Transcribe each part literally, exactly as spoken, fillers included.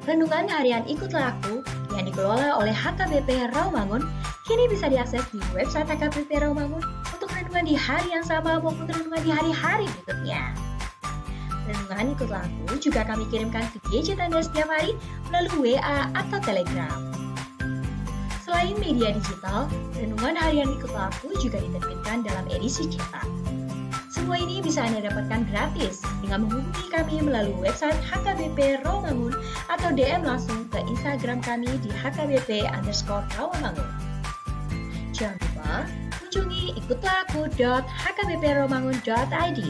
Renungan harian Ikutlah Aku yang dikelola oleh H K B P Rawamangun kini bisa diakses di website H K B P Rawamangun untuk renungan di hari yang sama maupun renungan di hari-hari berikutnya. Renungan Ikutlah Aku juga kami kirimkan ke gadget Anda setiap hari melalui W A atau Telegram. Selain media digital, renungan harian Ikutlah Aku juga diterbitkan dalam edisi cetak. Semua ini bisa Anda dapatkan gratis dengan menghubungi kami melalui website H K B P Rawamangun atau D M langsung ke Instagram kami di H K B P underscore Rawamangun. Jangan lupa kunjungi ikutlah aku dot H K B P rawamangun dot I D.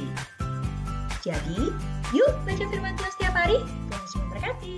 Jadi, yuk baca firman Tuhan setiap hari. Tuhan Yesus memberkati.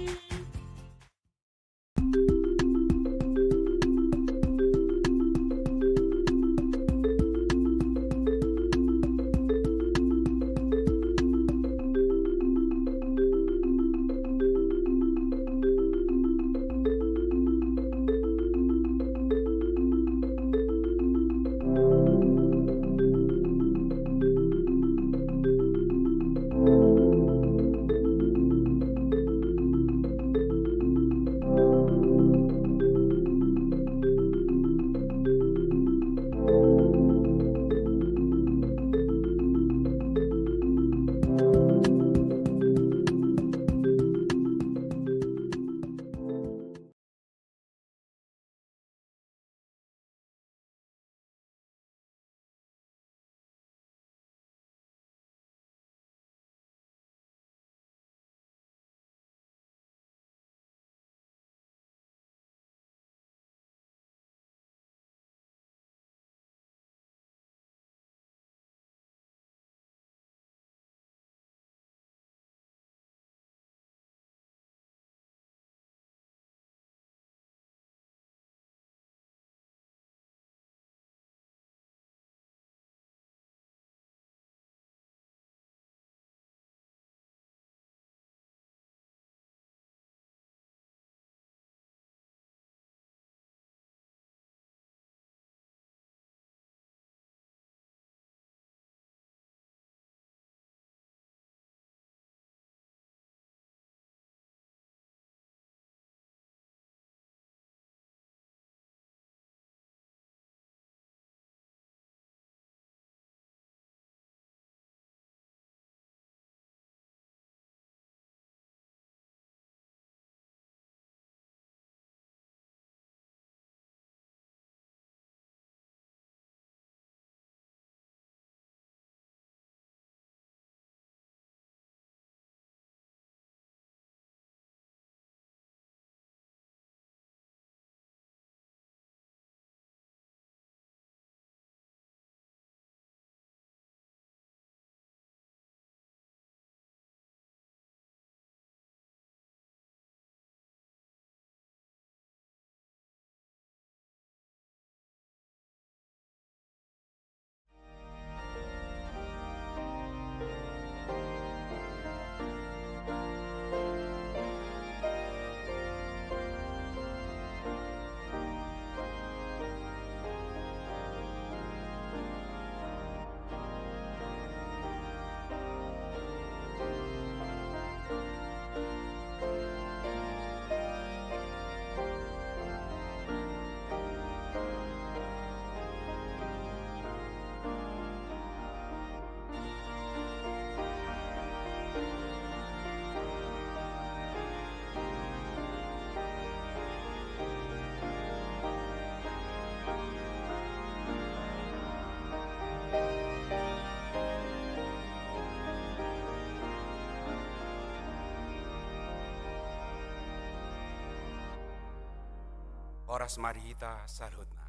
Horas ma di hita saluhutna.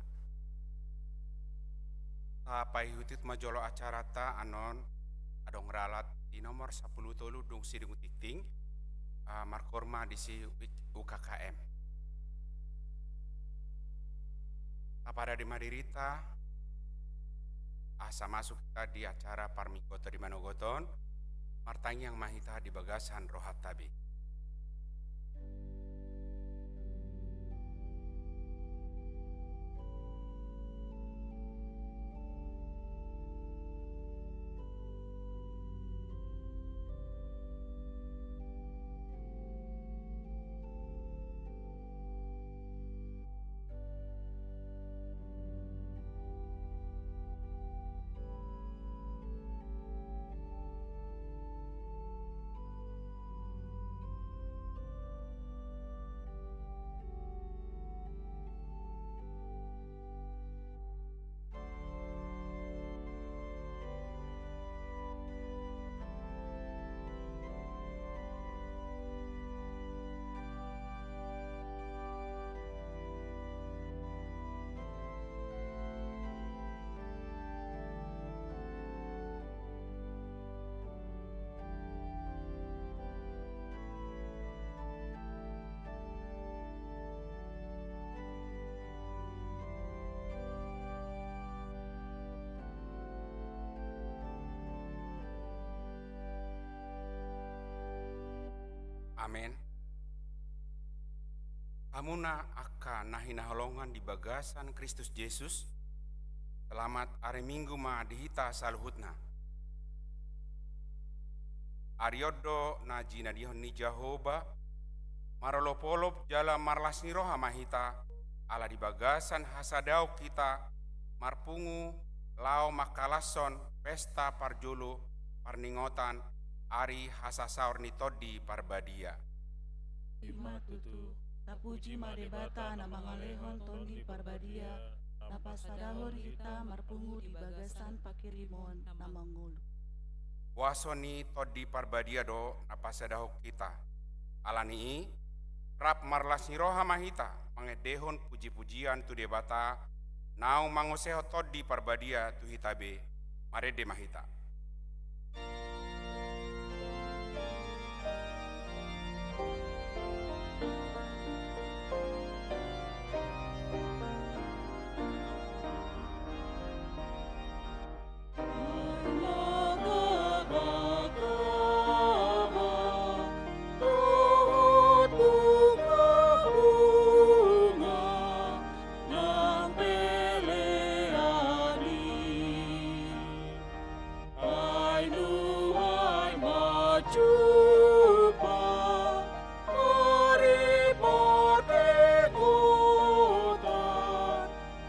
Tapaihutihut ma jolo acaranta annon, adong ralat di nomor sampulu tolu dung sidung tingting, ah, markoor ma disi U K K M. Tapadadi ma dirinta, asa masuk hita di acara parmingguanta di manogot on, martangiang ma hita di bagasan rohanta be. Amen. Hamuna angka na hinaholongan di bagasan Kristus Jesus, selamat ari Minggu ma di hita saluhutna. Ari on do na jinadihon ni Jahowa, marolopolop jala marlas ni roha ma hita, ala di bagasan hasadaon hita marpungu laho mangkalashon pesta parjolo parningotan ari hasasaor ni Tondi Parbadia. I ma tutu, tapuji ma Debata na mangalehon Tondi Parbadia, na pasadahon hita marpungu di bagasan pangkirimon na mangolu. Huaso ni Tondi Parbadia do na pasadahon hita. Ala ni i, rap marlas ni roha ma hita mangendehon pujipujian tu Debata, naung mangosehon Tondi Parbadia tu hita be. Marende ma hita.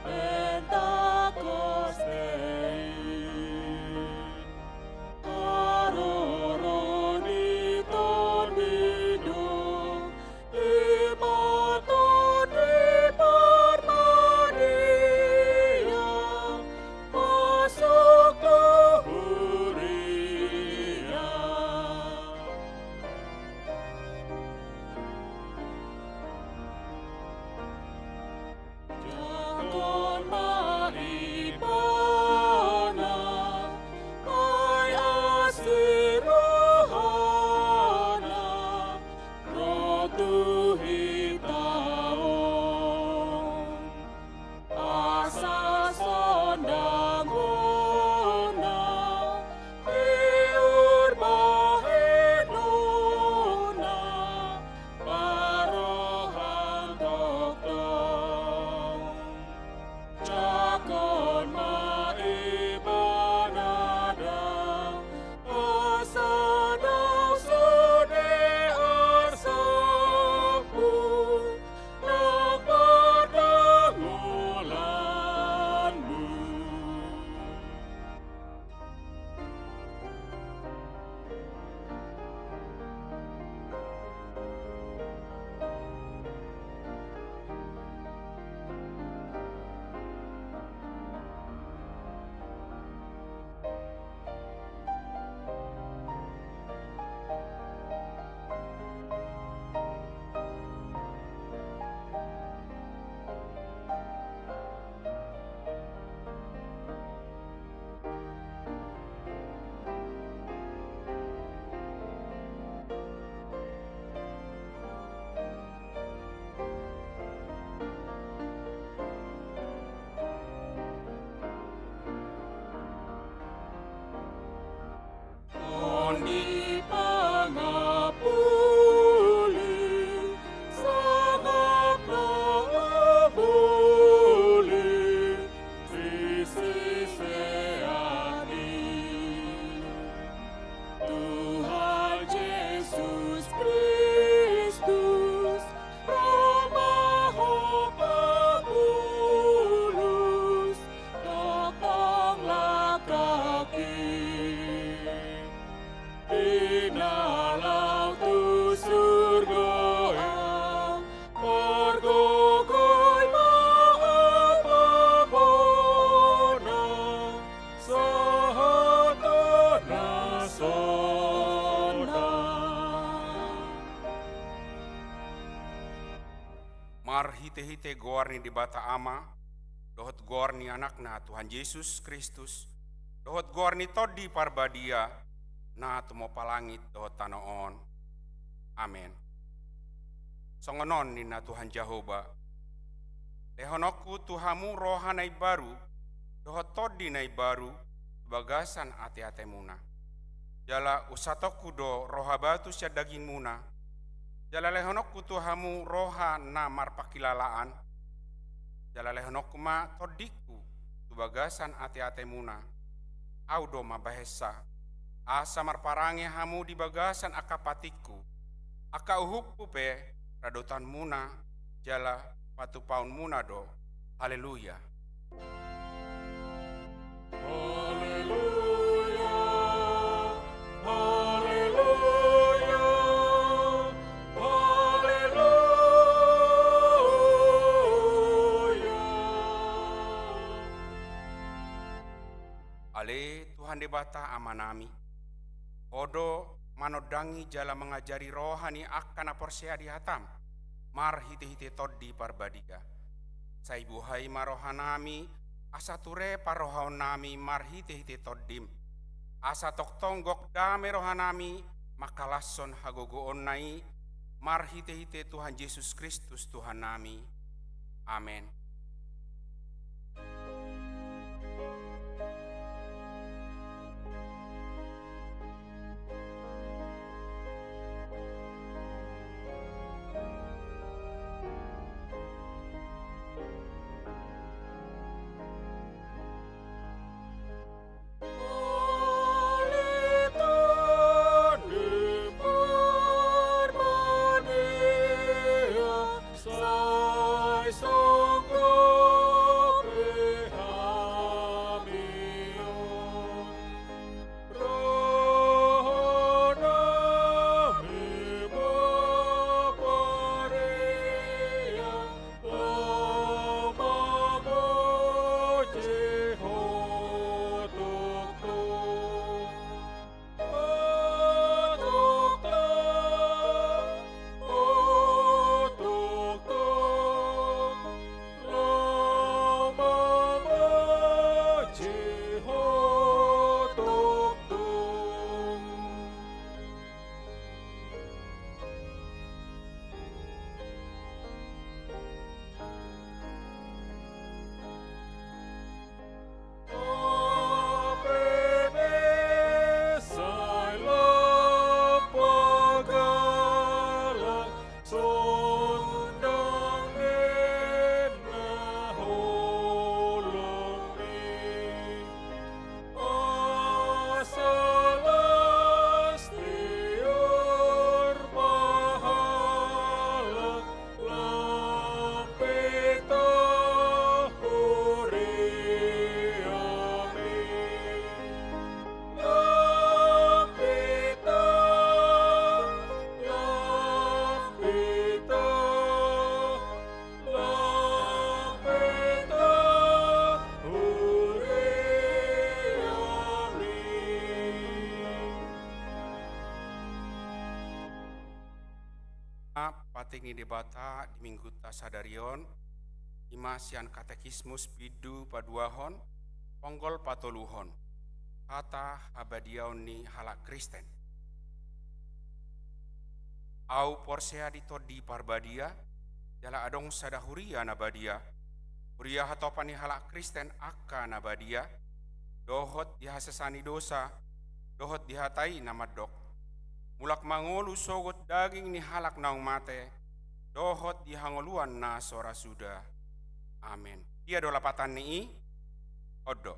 Pentakosta i, haroro ni Tondi do, i ma Tondi Parbadia, masuk tu huria. Jangkon ma ibana, ai asi rohana, ro tu hita on. Asa sondangonna, tiur bahenonna, parrohan tongtong. Jangkon ma ibana da, asa dao sude arsakmu, nang pardangolanmu. Tondi pangampuli, sangap na muli, risisean i. Tuhan Jesus Kristus, ro ma Ho pamulus, tongtong laklak i. Pinalaho tu surgo, margogo i ma apapuna, sahat tu na sonang. Marhitehite goar ni Debata Ama, dohot goar ni Anakna Tuhan Jesus Kristus, dohot goar ni Tondi Parbadia, na tumompa langit dohot tano on. Amen. Songon on ninna Tuhan Jahowa: Lehononku tu hamu roha na imbaru, dohot tondi na imbaru, tu bagasan ateatemuna. Jala unsatongku do roha batu sian dagingmuna, Jala lehononku tu hamu roha na marpangkilalaan. Jala lehononku ma tondingku tu bagasan ateatemuna. Ahu do mambahensa, asa marparange hamu di bagasan angka patikku. Angka uhumku pe radotanmuna jala patupaonmuna do. Haleluya. Haleluya, haleluya, haleluya. Ale Tuhan Debata Amanami, Ho do manondangi jala mangajari roha ni angka na porsea di hataM, marhitehite Tondi Parbadia. Sai buhai ma rohanami, asa ture parrohaonnami marhitehite TondiM. Asa tongtong gok dame rohanami mangkalashon hagogoonna i, marhitehite Tuhan Jesus Kristus Tuhannami. Amen. Patik ni Debata di Minggunta sadari on, i ma sian Katekismus bindu paduahon, ponggol patoluhon, hata habadiaon ni halak Kristen. Ahu porsea di Tondi Parbadia, jala adong sada huria na badia, huria hatopan ni halak Kristen angka na badia, dohot di hasesaan ni dosa, dohot di hata i na mandok: Mulak mangolu sogot daging ni halak naung mate, dohot di hangoluan na so ra suda. Amen. Dia do lapatan ni i? On do.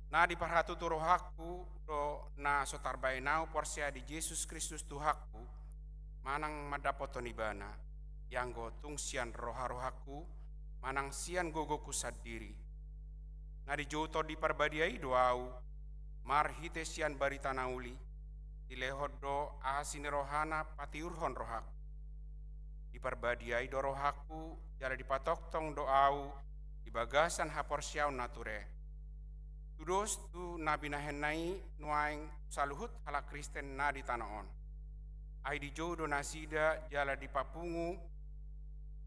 Na diparhatutu rohangku do na so tarbaen ahu porsea di Jesus Kristus Tuhanku, manang mandapothon Ibana, ianggo tung sian roharohangku, manang sian gogongku sandiri. Na dijou Tondi Parbadia i do ahu, marhite sian barita na uli, dilehon do asi ni rohana patiurhon rohangku. Diparbadiai do rohangku, jala dipatongtong do ahu di bagasan haporseaon na ture. Tudos tu na binahenna i nuaeng saluhut halak Kristen na di tano on. Ai dijou do nasida jala dipapungu,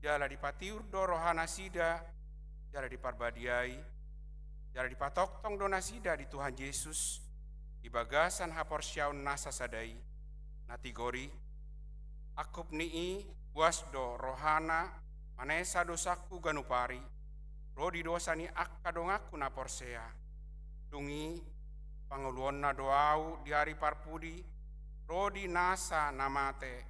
jala dipatiur do rohanasida, jala diparbadiai, jala dipatongtong do nasida di Tuhan Jesus, di bagasan haporseaon na sasada i, na tigor i. Angkup ni i, buas do rohana manesa dosangku ganup ari, ro di dosa ni angka donganku na porsea. Dung i, pangoluonna do ahu di ari parpudi, ro di nasa na mate,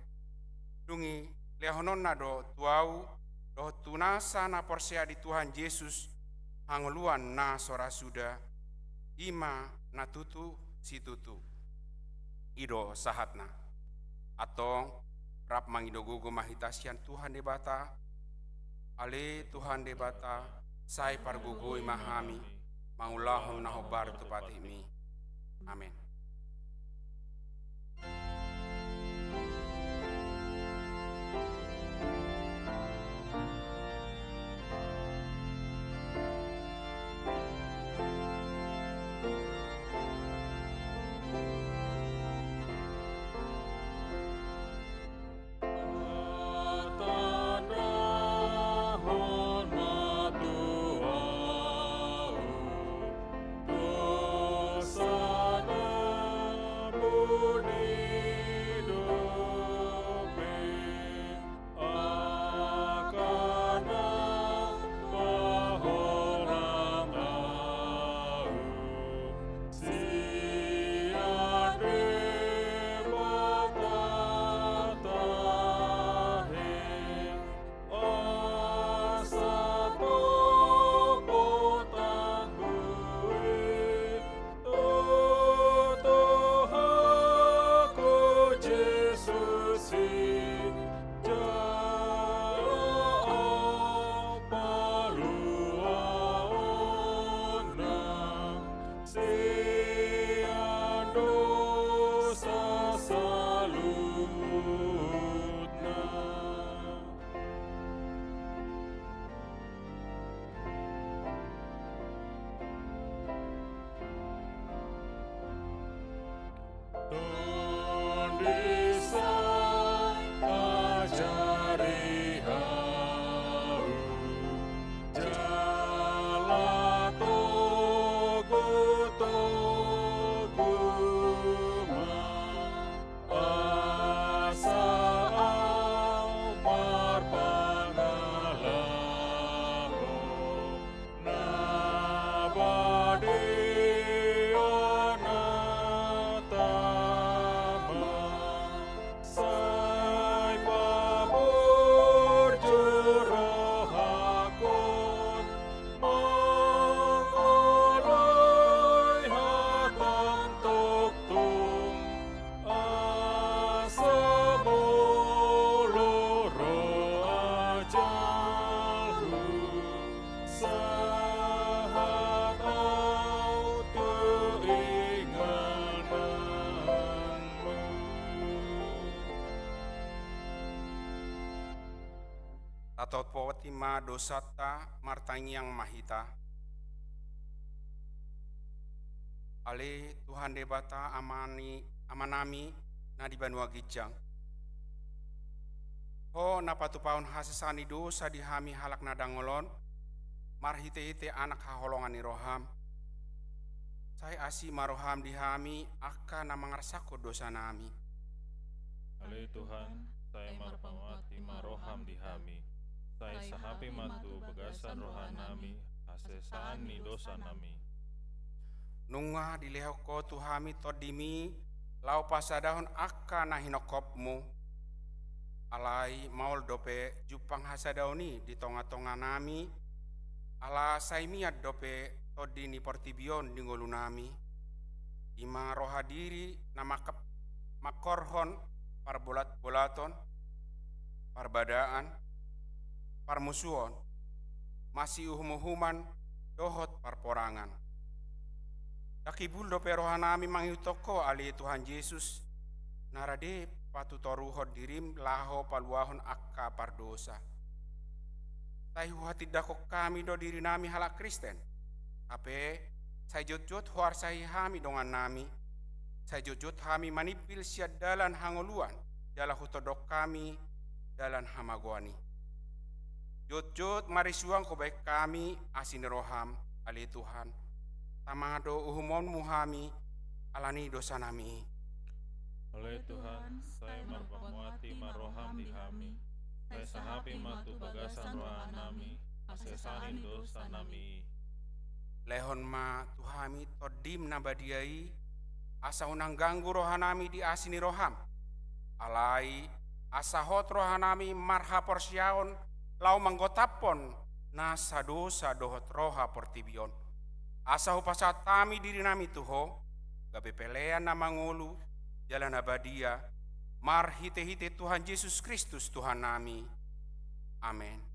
Dung i lehononna do tu ahu dohot tu nasa na porsea di Tuhan Jesus hangoluan na so ra suda, i ma na tutu situtu. I do sahatna. Antong, rap mangido gogo ma hita sian Tuhan Debata. Ale Tuhan Debata, sai pargogoi ma hami mangulahon na hombar tu patikMi. Amen. Tatopoti ma dosanta, martangiang ma hita. Ale Tuhan Debata, Amani, Amanami na di banua ginjang. Ho na patupahon hasesaan ni dosa di hami halak na dangol on, marhitehite Anak haholongan ni roham. Sai asi ma roham di hami angka na mangarsakhon dosanami. Ale Tuhan, sai marpamati ma roham di hami. Sai sahapi ma tu bagasan rohanami hasesaan ni dosanami. Nunga dilehon Ho tu hami TondiMi laho pasadahon angka na hinongkopMu. Alai maol dope jumpang hasadaon i di tongatonganami, ala sai mian dope tondi ni portibi on di ngolunami. I ma roha diri na mangkep-, mangkorhon parbolatbolaton, parbadaan, parmusuon, masiuhumuhuman dohot parporangan. Ndang hibul dope rohanami mangihuthon Ho, ale Tuhan Jesus, na rade patutoruhon dirim laho paluahon angka pardosa. Sai huhatindangkon hami do dirinami halak Kristen. Hape sai jotjot huarsahi hami dongannami. Sai jotjot hami manimpil sian dalan hangoluan, jala hutondong hami dalan hamagoan i. Jotjot marisuang hubaen hami asi ni roham, ale Tuhan. Tama do uhumonmu hami, ala ni dosanami i. Ale Tuhan, sai marpamati ma roham di hami. Sai sahapi ma tu bagasan rohanami hasesaan ni dosanami i. Lehon ma tu hami TondiM na badia i, asa unang ganggu rohanami di asi ni roham. Alai asa hot rohanami marhaporseaon laho manggotaphon nasa dosa dohot roha portibi on. Asa hupasahat hami dirinami tu Ho, gabe pelean na mangolu jala na badia, marhitehite Tuhan Jesus Kristus Tuhannami. Amen.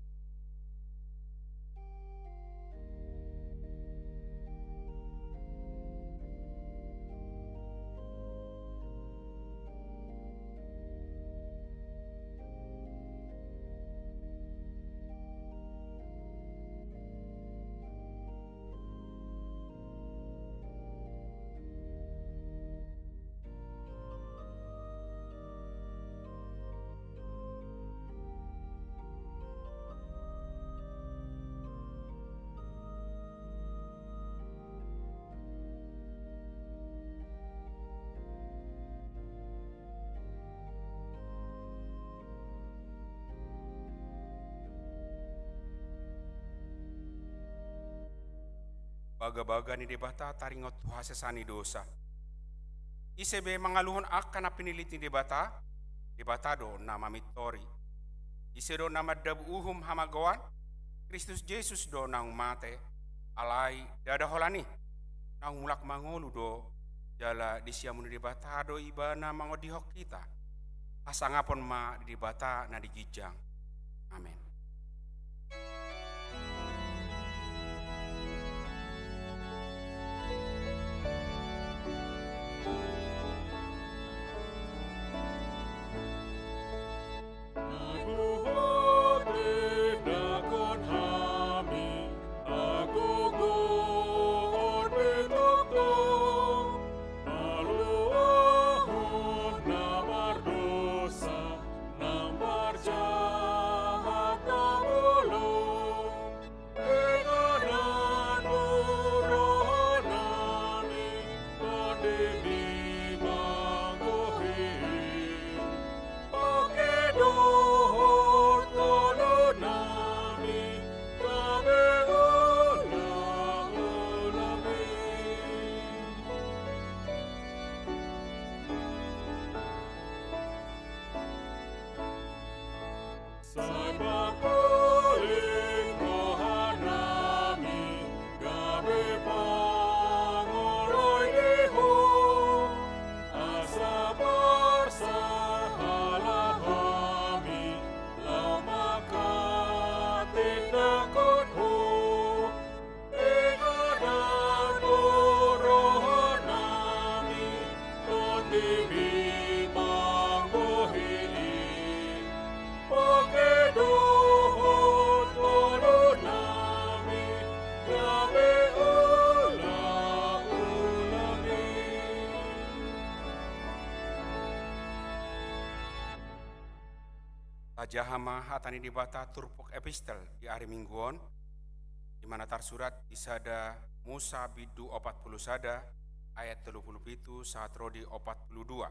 Bagabaga ni Debata taringot tu hasesaan ni dosa. Ise be mangaluhon angka na pinillit ni Debata? Debata do na mamintori. Ise do na mandabu uhum hamagoan? Kristus Jesus do naung mate, alai ndada holan i, naung mulak mangolu do, jala di siamun ni Debata do Ibana mangondihon hita. Hasangapon ma di Debata na di ginjang. Amen. Sai papaling rohanami gabe pangoloion Ho, asa marsahala hami laho manghatindangkon Ho. Tajaha ma hata ni Debata turpuk epistel di ari Minggu on, di mana tarsurat di sada Musa bindu opat pulu sada ayat tolu pulu pitu sahat ro di opat pulu dua.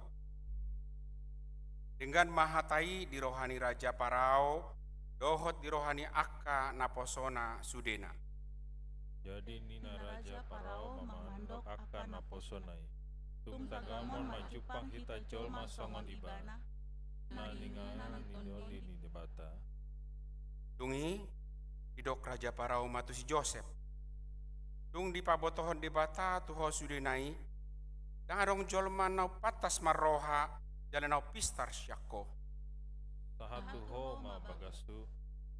Denggan ma hata i di roha ni Raja Parao dohot di roha ni angka naposona sudena. Jadi ninna Raja Parao ma mandok angka naposona i: Tung tagamon ma jumpang hita jolma songon ibana, na ninna ni Debata. Dung i didok Raja Parao ma tu si Josep: Dung dipabotohon Debata tu ho sudena i, ndang adong jolma na umpantas marroha jala na umpistar sian ho. Sahat tu ho ma bagashu,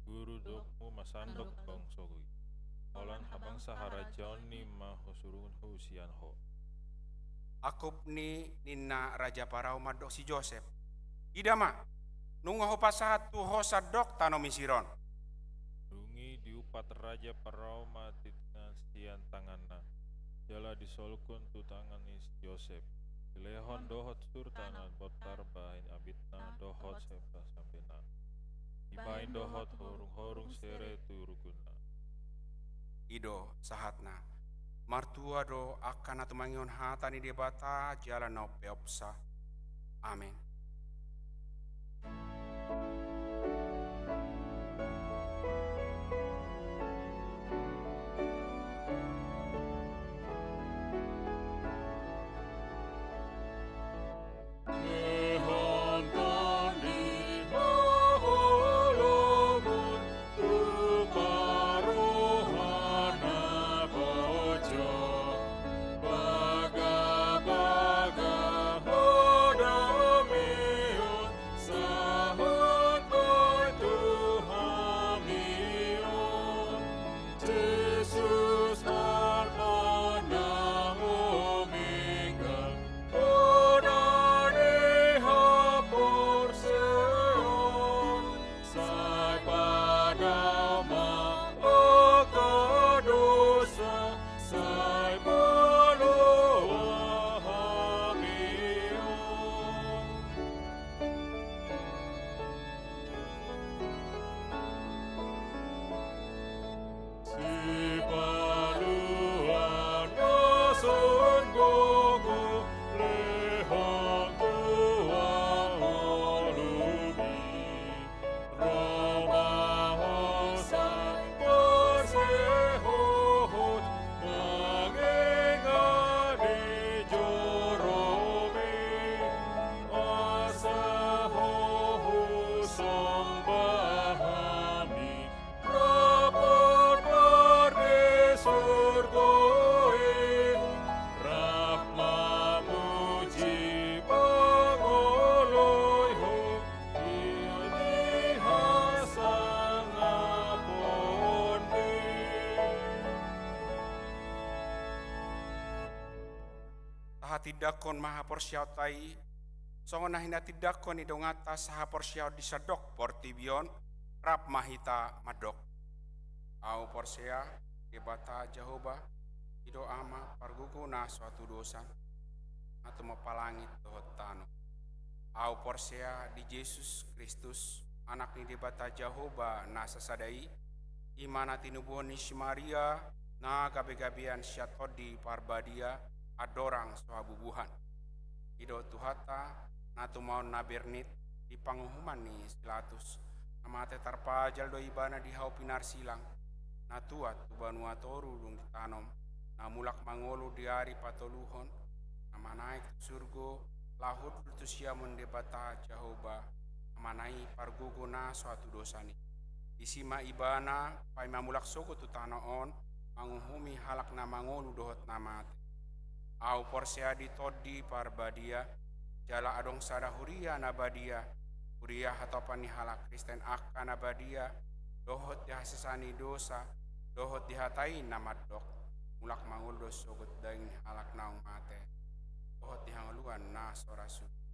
guru, dok muna sandok bangsohu i. Holan habangsa harajaon i ma husurunghon sian ho. Angkup ni i ninna Raja Parao mandok si Josep: Ida ma, nunga hupasahat tu ho sandok tano Misir on. Dung i diumpat Raja Parao ma tintin sian tanganna, jala disolukkon tu tangan ni si Josep. Dilehon do surta na bontar bahen abitna dohot sambena. Dibahen dohot horunghorung sere tu ruguna. I do sahatna. Martua do angka na tumangihon hata ni Debata jala na umpeopsa. Amen. tindangkon ma haporseaonta i, songon na hinatindangkon ni donganta sahaporseaon di sandok portibi on, rap ma hita mandok. Ahu porsea, Debata Jahowa, i do Ama pargogo na so hatudosan, na tumompa langit dohot tano. Ahu porsea di Jesus Kristus, Anak ni Debata Jahowa na sasada i, i ma na tinubuhon ni si Maria, na gabegabean sian Tondi Parbadia, andorang so habubuhan. I do Tuhanta, na tumaon na bernit, di panguhuman ni si Pilatus, na mate tarpajal do ibana di hau pinarsilang, na tuat tu banua toru dung ditanom, na mulak mangolu di ari patoluhon, na manaek tu surgo, laho hundul tu siamun Debata Jahowa, na manang i pargogo na so hatudosan i. Disi ma ibana, paima mulak sogot tu tano on, manguhumi halak na mangolu dohot na mate. Ahu porsea di Tondi Parbadia, jala adong sada huria na badia, huria hatopan ni halak Kristen angka na badia, dohot di hasesaan ni dosa, dohot di hata i na mandok, mulak mangolu do sogot daging ni halak naung mate, dohot di hangoluan na so ra suda.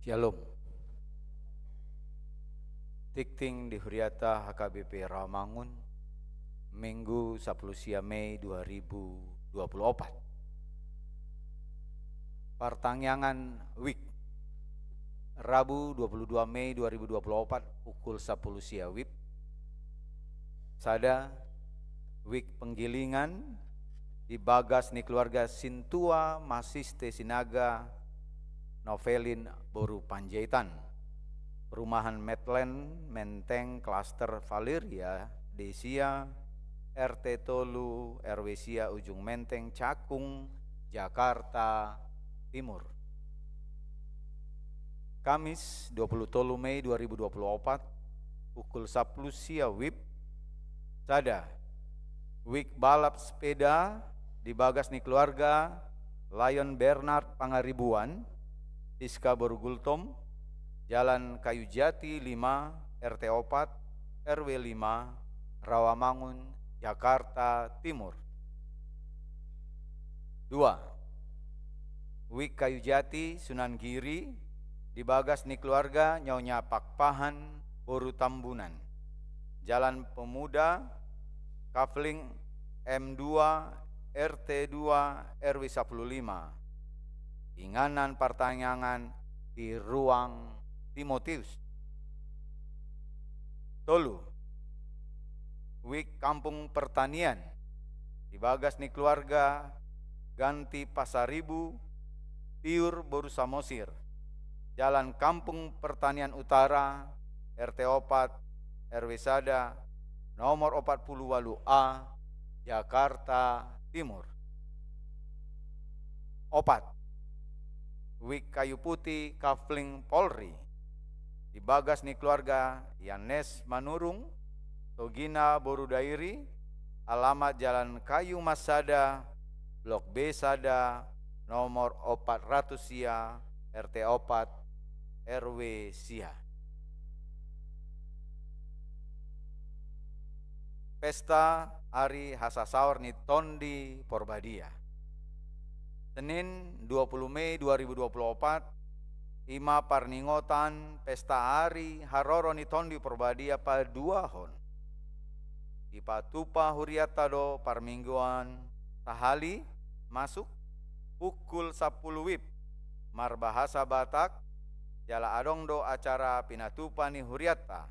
Shalom. Tingting di huriata H K B P Rawamangun, Minggu sapuluh sia Mei dua ribu dua puluh opat. Partangiangan WIB, Rabu dua puluh dua Mei dua ribu dua puluh opat, pukul sapuluh sia WIB. Sada, WIB Penggilingan, di bagas ni keluarga Sintua Masiste Sinaga, Novelin boru Panjaitan, perumahan Medland, Menteng, klaster Valeria, D sia, R T tolu, R W sia, Ujung Menteng, Cakung, Jakarta Timur. Kamis dua puluh tolu Mei dua ribu dua puluh opat, pukul sapuluh sia WIB. Sada, WIB balap sepeda di bagas ni keluarga Lion Bernard Pangaribuan, Siska boru Gultom, Jalan Kayu Jati lima, R T opat, R W lima, Rawamangun, Jakarta Timur. Dua, WIB Kayu Jati, Sunan Giri, di bagas ni keluarga Nyonya Pakpahan boru Tambunan, Jalan Pemuda, kafling M dua, R T dua, R W sapuluh lima. Inganan partangiangan di ruang Timotius. Tolu, WIB Kampung Pertanian, di bagas ni keluarga Ganti Pasaribu, Piur boru Samosir, Jalan Kampung Pertanian Utara, R T opat, R W sada, nomor opat puluh walu A, Jakarta Timur. Opat, WIB Kayu Putih, kafling Polri, di bagas ni keluarga Yanes Manurung, Togina boru Dairi, alamat Jalan Kayu Mas sada, Blok B sada, nomor opat ratus sia, R T opat, R W sia. Pesta Ari Hasasaor ni Tondi Porbadia. Senin dua puluh Mei dua ribu dua puluh opat, i ma parningotan Pesta Ari Haroro ni Tondi Porbadia paduahon. Dipatupa hurianta do parmingguan sahali masuk pukul sapuluh WIB marbahasa Batak, jala adong do acara pinatupa ni hurianta.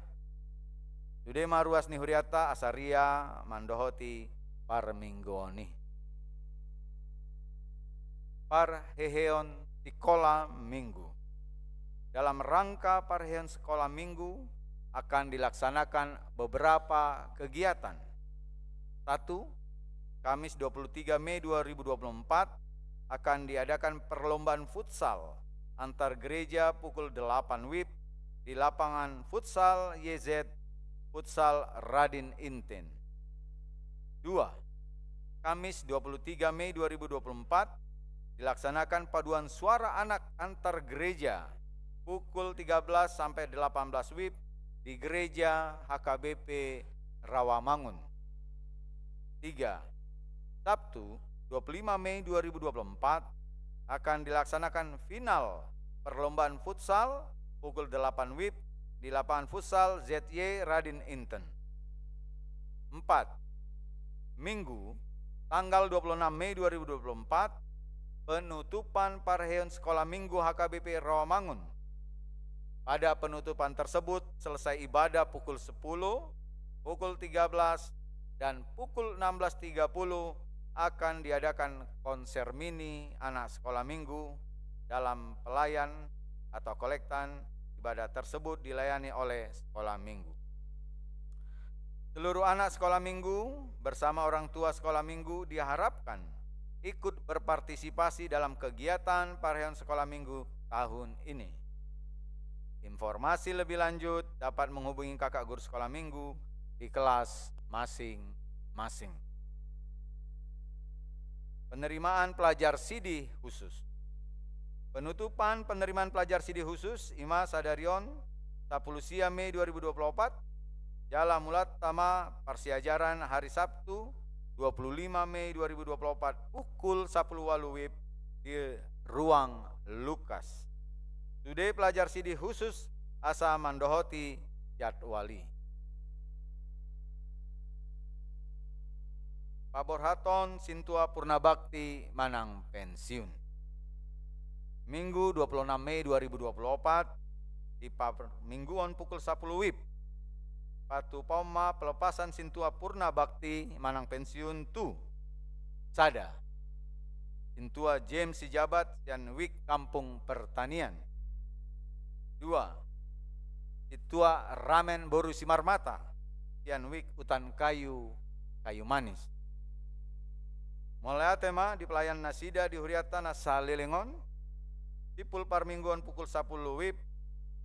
Sude ma ruas ni hurianta asa ria mandohoti parmingguon i. Parheheon sikola Minggu. Dalam rangka parheheon sikola Minggu akan dilaksanakan beberapa kegiatan. Satu, Kamis dua puluh tiga Mei dua ribu dua puluh empat akan diadakan perlombaan futsal antar gereja pukul delapan WIB di lapangan futsal Y Z Futsal Radin Inten. Dua, Kamis dua puluh tiga Mei dua ribu dua puluh empat dilaksanakan paduan suara anak antar gereja pukul tiga belas sampai delapan belas WIB di Gereja H K B P Rawamangun. Tiga, Sabtu dua puluh lima Mei dua ribu dua puluh empat akan dilaksanakan final perlombaan futsal pukul delapan WIB di lapangan futsal Z Y Radin Inten. Empat, Minggu, tanggal dua puluh enam Mei dua ribu dua puluh empat, penutupan parheheon sikola Minggu H K B P Rawamangun. Pada penutupan tersebut, selesai ibadah pukul sepuluh, pukul tiga belas, dan pukul enam belas tiga puluh akan diadakan konser mini anak sekolah minggu dalam pelayan atau kolektan. Ibadah tersebut dilayani oleh sekolah minggu. Seluruh anak sekolah minggu bersama orang tua sekolah minggu diharapkan ikut berpartisipasi dalam kegiatan parheheon sekolah minggu tahun ini. Informasi lebih lanjut dapat menghubungi kakak guru sekolah minggu di kelas masing-masing. Penerimaan pelajar sidi khusus. Penutupan penerimaan pelajar sidi khusus i ma sadari on, sapuluh sia Mei dua ribu dua puluh opat, jala mulanta ma parsiajaran hari Sabtu dua puluh lima Mei dua ribu dua puluh opat pukul sapuluh walu WIB di ruang Lukas. Sude pelajar sidi khusus asa mandohoti jadwal i. Paborhaton sintua purna bakti manang pensiun. Minggu dua puluh enam Mei dua ribu dua puluh opat, di parmingguon pukul sapuluh wib, patupaon ma pelepasan sintua purna bakti manang pensiun tu: sada, sintua James Sijabat sian Wik Kampung Pertanian. Dua, sintua Ramen boru Simarmata sian Wik Hutan Kayu, Kayu Manis. Mauliate ma di pelayan nasida di hurianta na saleleng on. Simpul parmingguon pukul sapuluh wib,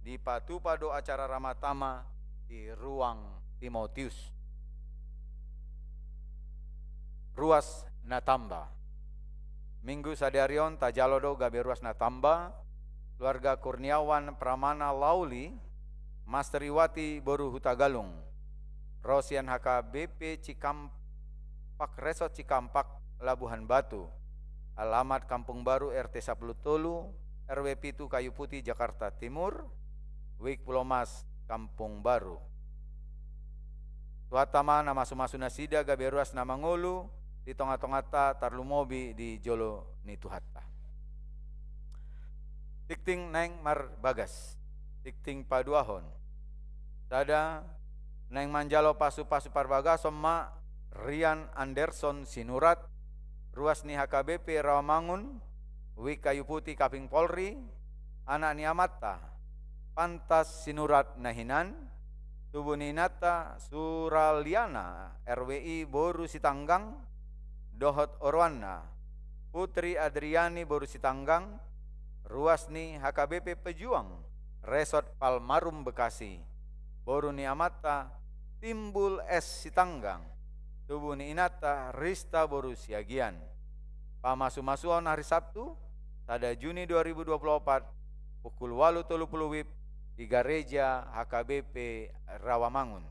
dipatupa do acara ramatama di ruang Timotius. Ruas na tamba. Minggu sadari on tajalo do gabe ruas na tamba keluarga Kurniawan Pramana Lauli, Masriwati boru Hutagalung, ro sian H K B P Cikampak, Resort Cikampak, Labuhan Batu. Alamat Kampung Baru, R T sapuluh tolu, R W pitu, Kayu Putih, Jakarta Timur, Wik Pulomas, Kampung Baru. Tuhanta ma na mamasu-masu nasida gabe ruas na mangolu di tonga-tonganta, tarlumobi di jolo ni Tuhanta. Tingting naeng marbagas. Tingting paduahon. Sada, naeng manjalo pasu-pasu parbagason ma Rian Anderson Sinurat, ruas ni H K B P Rawamangun, Wik Kayu Putih, Kaping Polri, anak ni amanta Pantas Sinurat na hinan, tubu ni inanta Suraliana, R W I boru Sitanggang, dohot oroanna Putri Adriani boru Sitanggang, ruas ni H K B P Pejuang, Resort Palmarum Bekasi, boru ni amanta Timbul S Sitanggang, tubu ni inanta Rista boru Siagian. Pamasu-masuon hari Sabtu, sada Juni dua ribu dua puluh opat, pukul ualu tolu pulu wib, di Gareja H K B P Rawamangun.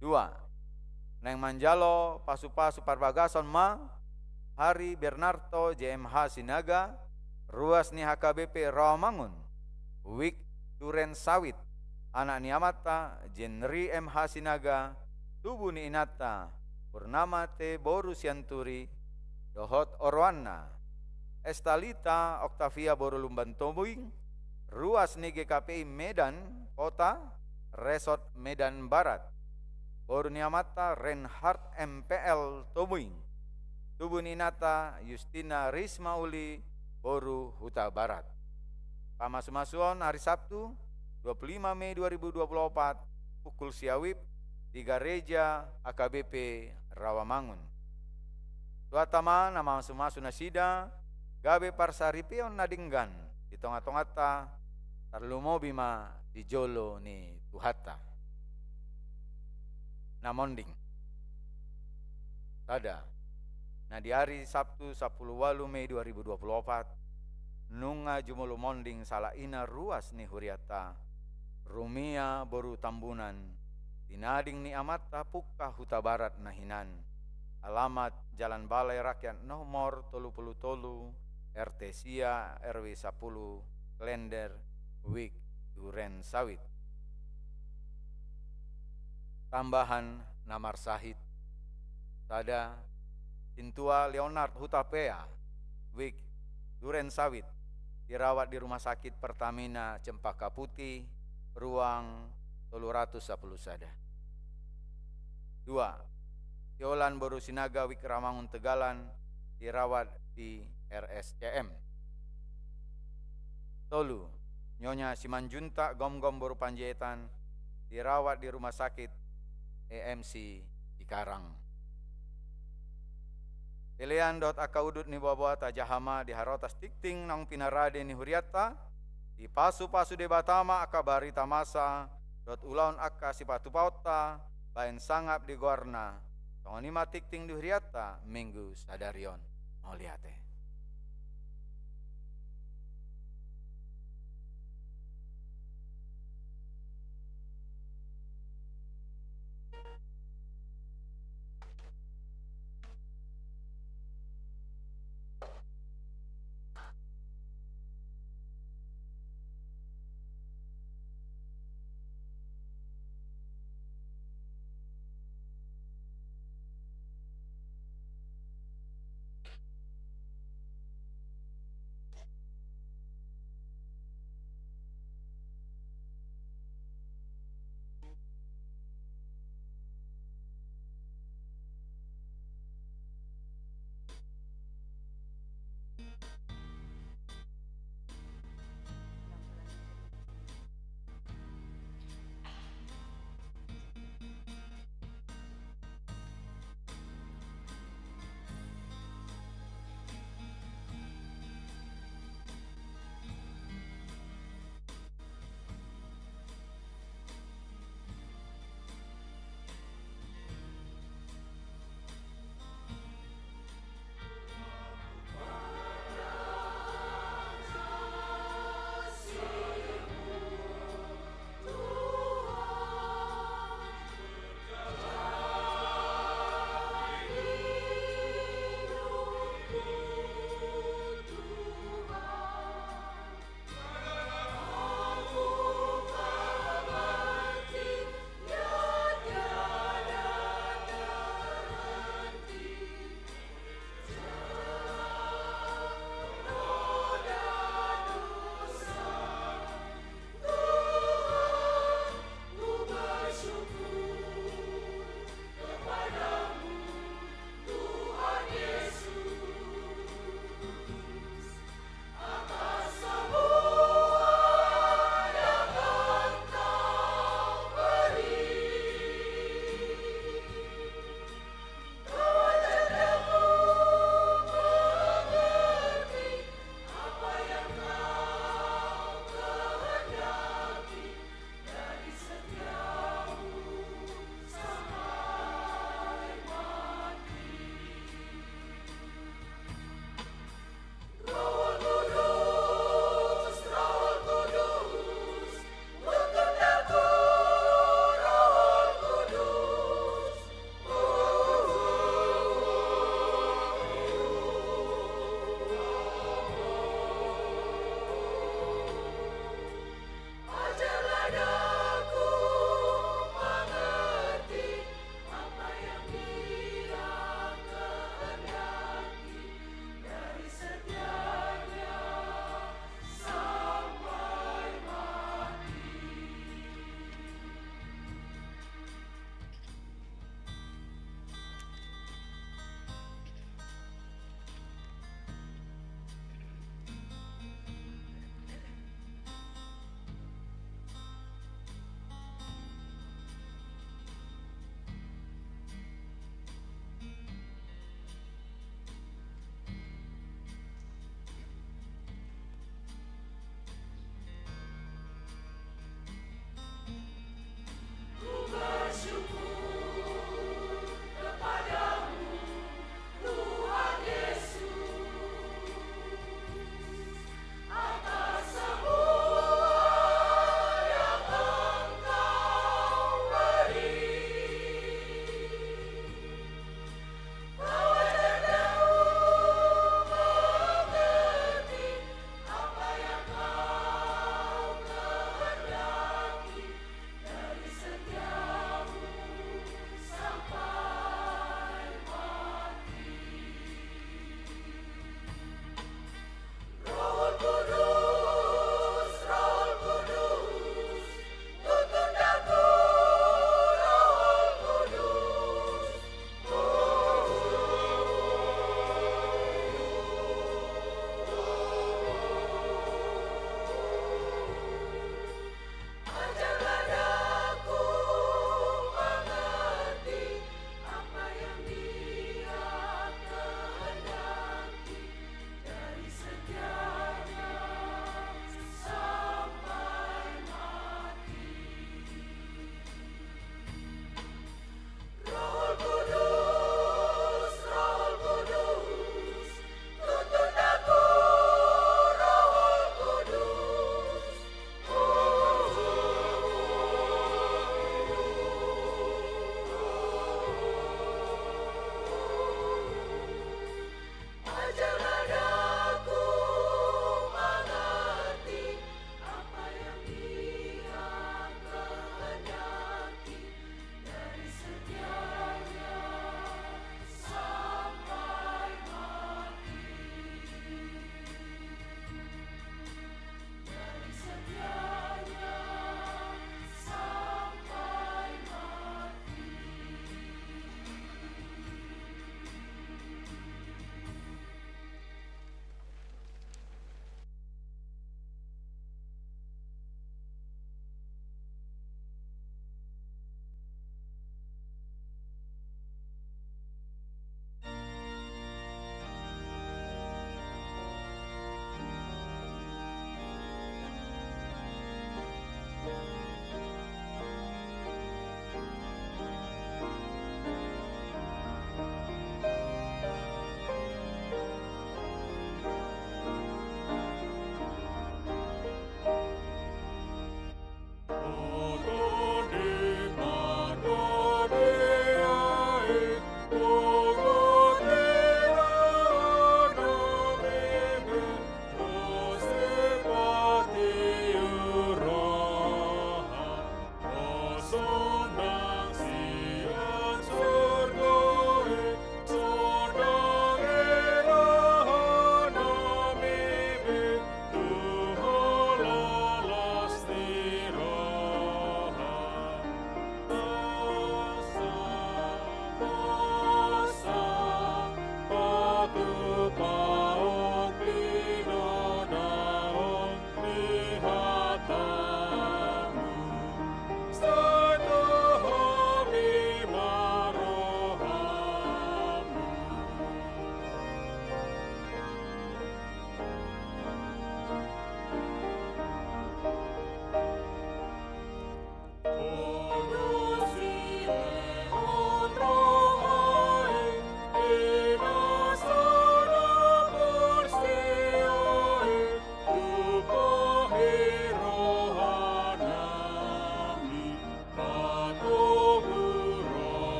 Dua, naeng manjalo pasu-pasu parbagason ma Hari Bernarto J M H Sinaga, ruas ni H K B P Rawamangun, Wik Duren Sawit, anak ni amanta Jenri M H Sinaga, tubu ni inanta Purnamate boru Sianturi, dohot oroanna Estalita Octavia boru Lumban Tobing, ruas ni G K P I Medan Kota, Resort Medan Barat, boru ni amanta Reinhard M P L Tobing, tubu ni inanta Justina Risma Uli boru Hutabarat. Pamasu-masuon hari Sabtu, dua pulu lima Mei dua ribu dua pulu opat, pukul sia wib, di Gareja H K B P Rawamangun. Tuhanta ma na mamasu-masu nasida gabe parsaripeon na denggan di tonga-tonganta, tarlumobi ma di jolo ni Tuhanta. Na monding. Sada, na di ari Sabtu sapuluh ualu Mei dua ribu dua pulu opat, nunga jumolo monding sahalak ina ruas ni hurianta, Rumia boru Tambunan, tinading ni amanta Pungka Hutabarat na hinan, alamat Jalan Balai Rakyat nomor tolu pulu tolu, R T sia, R W sapuluh, Klender, Wik Duren Sawit. Tambahan na marsahit. Sada, sintua Leonard Hutapea, Wik Duren Sawit, dirawat di Rumah Sakit Pertamina Cempaka Putih, ruang tolu ratus sapuluh sada. Dua, Siolan boru Sinaga, Wik Rawamangun Tegalan, dirawat di R S C M. Tolu, Nyonya Simanjuntak Gomgom boru Panjaitan, dirawat di Rumah Sakit E M C Cikarang. Pelean dohot angka udut ni boaboa tajaha ma di harotas tingting naung pinarade ni hurianta, dipasupasu Debata ma angka barita masa dohot ulaon angka sipatupaonta baen sangap di goarna. Songon i ma tingting di hurianta minggu sadari on. Mauliate.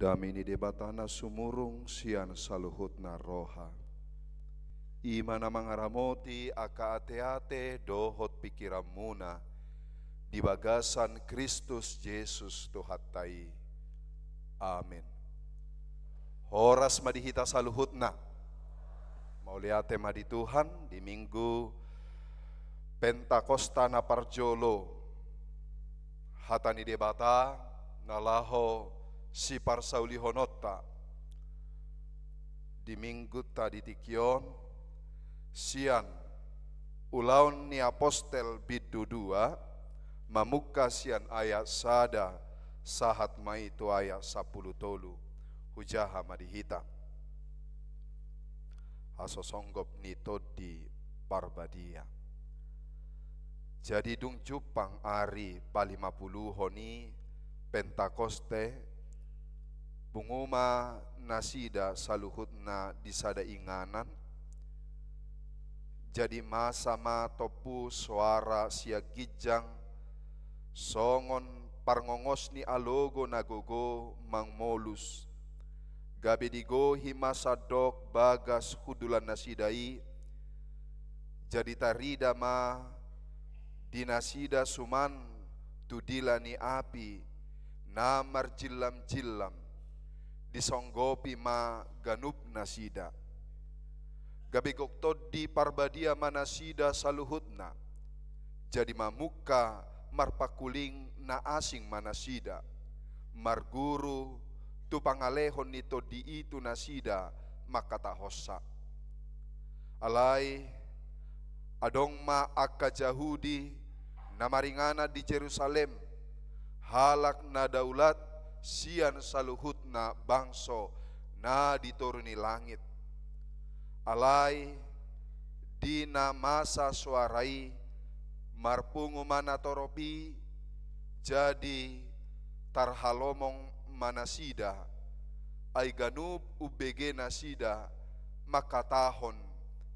Dame ni Debata na sumurung sian saluhutna roha, i ma na mangaramoti angka ateate dohot pingkiranmuna di bagasan Kristus Jesus Tuhanta i. Amen. Horas ma di hita saluhutna. Mauliate ma di Tuhan, di Minggu Pentakosta na parjolo, hata ni Debata na laho siparsaulihononta di Minggunta di tingki on, sian Ulaon ni Apostel bindu dua, mamungka sian ayat sada sahat ma i tu ayat sampulu tolu. Hujaha ma di hita hasosongop ni Tondi Parbadia. Jadi dung jumpang ari palimapuluhon i Pentakoste, pungu ma nasida saluhutna di sada inganan. Jadi masa ma tompu soara sian ginjang, songon parngongos ni alogo na gogo mangmolus. Gabe digohi ma sandok bagas hundulannasida i. Jadi tarida ma di nasida suman tu dila ni api na marjillamjillam, disonggopi ma ganup nasida. Gabe gok Tondi Parbadia ma nasida saluhutna. Jadi mamungka marpangkuling na asing ma nasida, marguru tu pangalehon ni Tondi i tu nasida mangkatahonsa. Alai adong ma angka Jahudi na maringanan di Jerusalem, halak na daulat sian saluhutna bangso na di toru ni langit. Alai di na masa soara i, marpungu ma natorop i, jadi tarhalomong ma nasida, ai ganup umbege nasida mangkatahon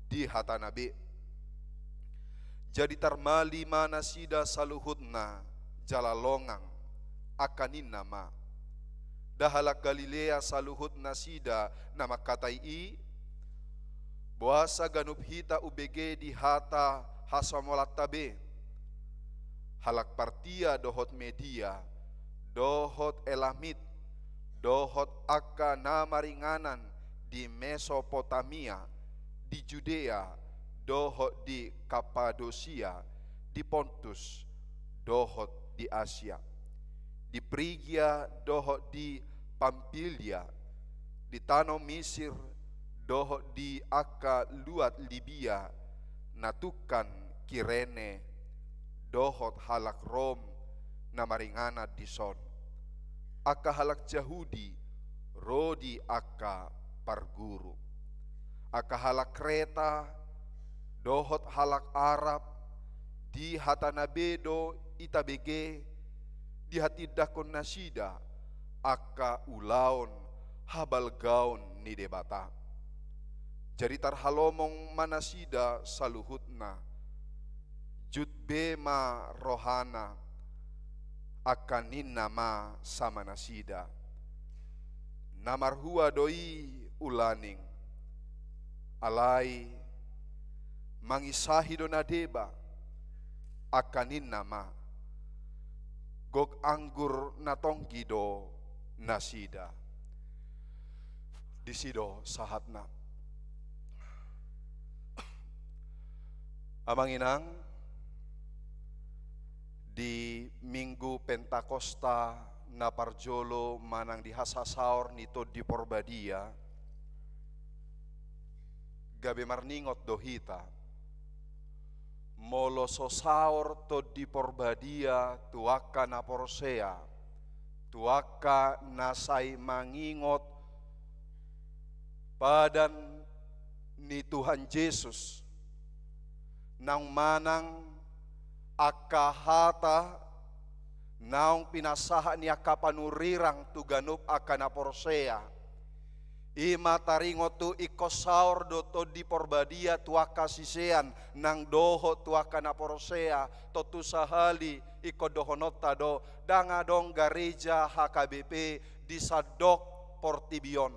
di hatana be. Jadi tarmali ma nasida saluhutna jala longang, angka ninna ma: Nda halak Galilea saluhutnasida na mangkatai i? Boasa ganup hita umbege di hata hasamolanta be? Halak Partia dohot Media, dohot Elamit, dohot angka na maringanan di Mesopotamia, di Judea, dohot di Kapadosia, di Pontus, dohot di Asia, di Prigia dohot di Pampilia, di tano Misir dohot di angka luat Libia, na tungkan Kirene, dohot halak Rom na maringanan dison, angka halak Jahudi ro di angka parguru, angka halak Kreta dohot halak Arab, di hatana be do itabege dihatindangkon nasida angka ulaon habalgaon ni Debata. Jadi tarhalomong ma nasida saluhutna, jut be ma rohana, angka ninna ma sama nasida: Na marhua do i ulaning, alai mangisahi do na deba, angka ninna ma: Gok anggur na tonggi do nasida. Disi do sahatna. Amang inang, di Minggu Pentakosta na parjolo manang di hasasaor ni Tondi Porbadia, gabe marningot do hita. Molo so saor Tondi Porbadia tu angka na porsea, tu angka na sai mangingot padan ni Tuhan Jesus, naung manang angka hata naung pinasahat ni angka panurirang tu ganup angka na porsea. I ma taringot tu ingkon saor do Tondi Porbadia tu angka sisean nang dohot tu angka na porsea. Tontu sahali ingkon dohononta do, ndang adong gareja H K B P di sandok portibi on.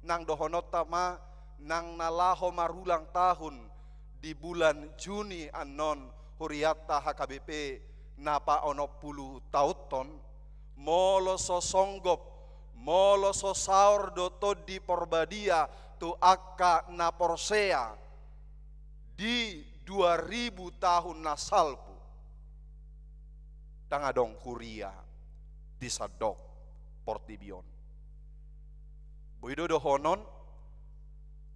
Nang dohononta ma, nang na laho marulang tahun di bulan Juni annon hurianta H K B P na paonom pulu taonhon, molo so songgop, molo so saor do Tondi Porbadia tu angka na porsea di dua ribu tahun na salpu, ndang adong huria di sandok portibi on. Boi do dohonon,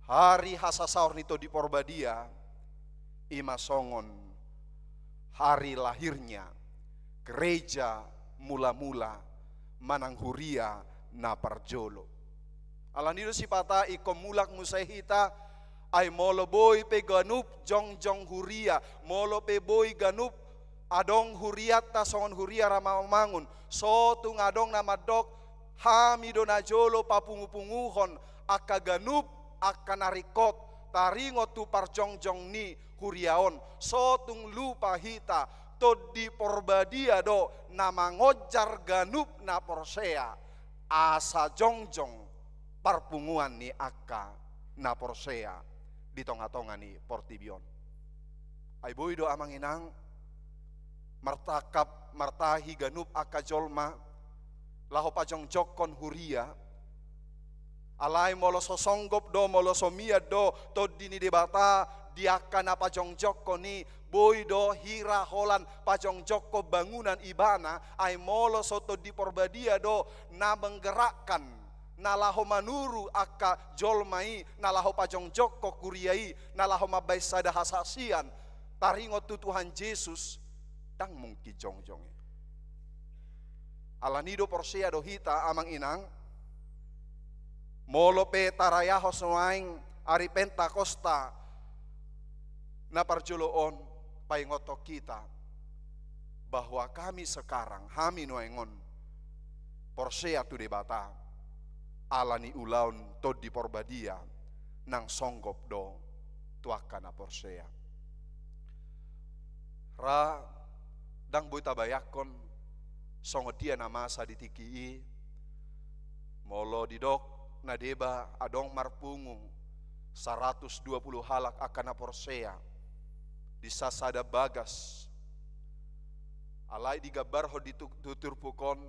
hari hasasaor ni Tondi Porbadia, i ma songon hari lahirnya gereja mula-mula manang huria na parjolo. Alani do sipata ingkon mulak muse hita, ai molo boi pe ganup jongjong huria, molo pe boi ganup adong hurianta songon huria Rawamangun, so tung adong na mandok, hami do najolo papungu-punguhon angka ganup angka na ringkot taringot tu parjongjong ni huria on. So tung lupa hita, Tondi Porbadia do na mangonjar ganup na porsea, asa jongjong parpunguan ni angka na porsea di tonga-tonga ni portibi on. Ai boi do amang inang, martangkap, martahi ganup angka jolma laho pajongjongkon huria. Alai molo so songgop do, molo so mian do Tondi ni Debata di angka na pajongjongkon i, boi do hira holan pajongjongkon bangunan ibana, ai molo so Tondi Porbadia do na menggerakkan, na laho manuru angka jolma i, na laho pajongjongkon huria i, na laho mambahen sada hasaksian taringot tu Tuhan Jesus, ndang mungkin jongjong i. Alani do porsea do hita amang inang, molo pe tarayahon nuaeng ari Pentakosta na parjolo on, paingothon hita bahwa kami sekarang, hami nuaeng on porsea tu Debata, alani ulaon Tondi Porbadia, nang songgop do tu angka na porsea. Ra ndang boi tabayangkon songon dia na masa di tingki i, molo didok na deba adong marpungu saratus dua pulu halak angka na porsea di sasada bagas. Alai digambarhon di tu-, tu turpuk on,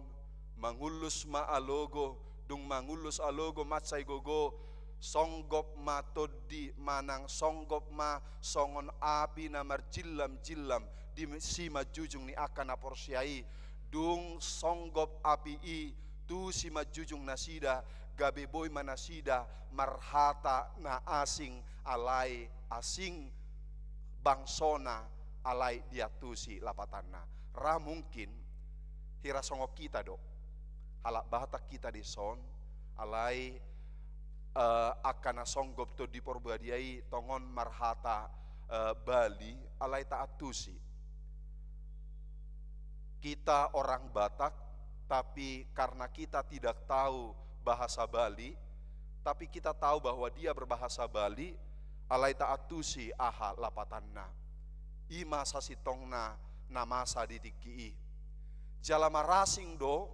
mangullus ma alogo, dung mangullus alogo mansai gogo, songgop ma tondi manang songgop ma songon api na marjillam-jillam di simanjujung ni angka na porsea i, dung songgop api i tu simanjujung nasida, gabe boi ma nasida marhata na asing, alai asing bangsona, alai diantusi lapatanna. Ra mungkin hira songon hita do, halak Batak hita dison, alai, eh, angka na songgop Tondi Porbadia i tongon marhata, eh, Bali, alai taantusi. Kita orang Batak, tapi karena kita tidak tahu bahasa Bali, tapi kita tahu bahwa dia berbahasa Bali, alai taantusi aha lapatanna. I ma sasintongna na masa di tingki i. Jala marasing do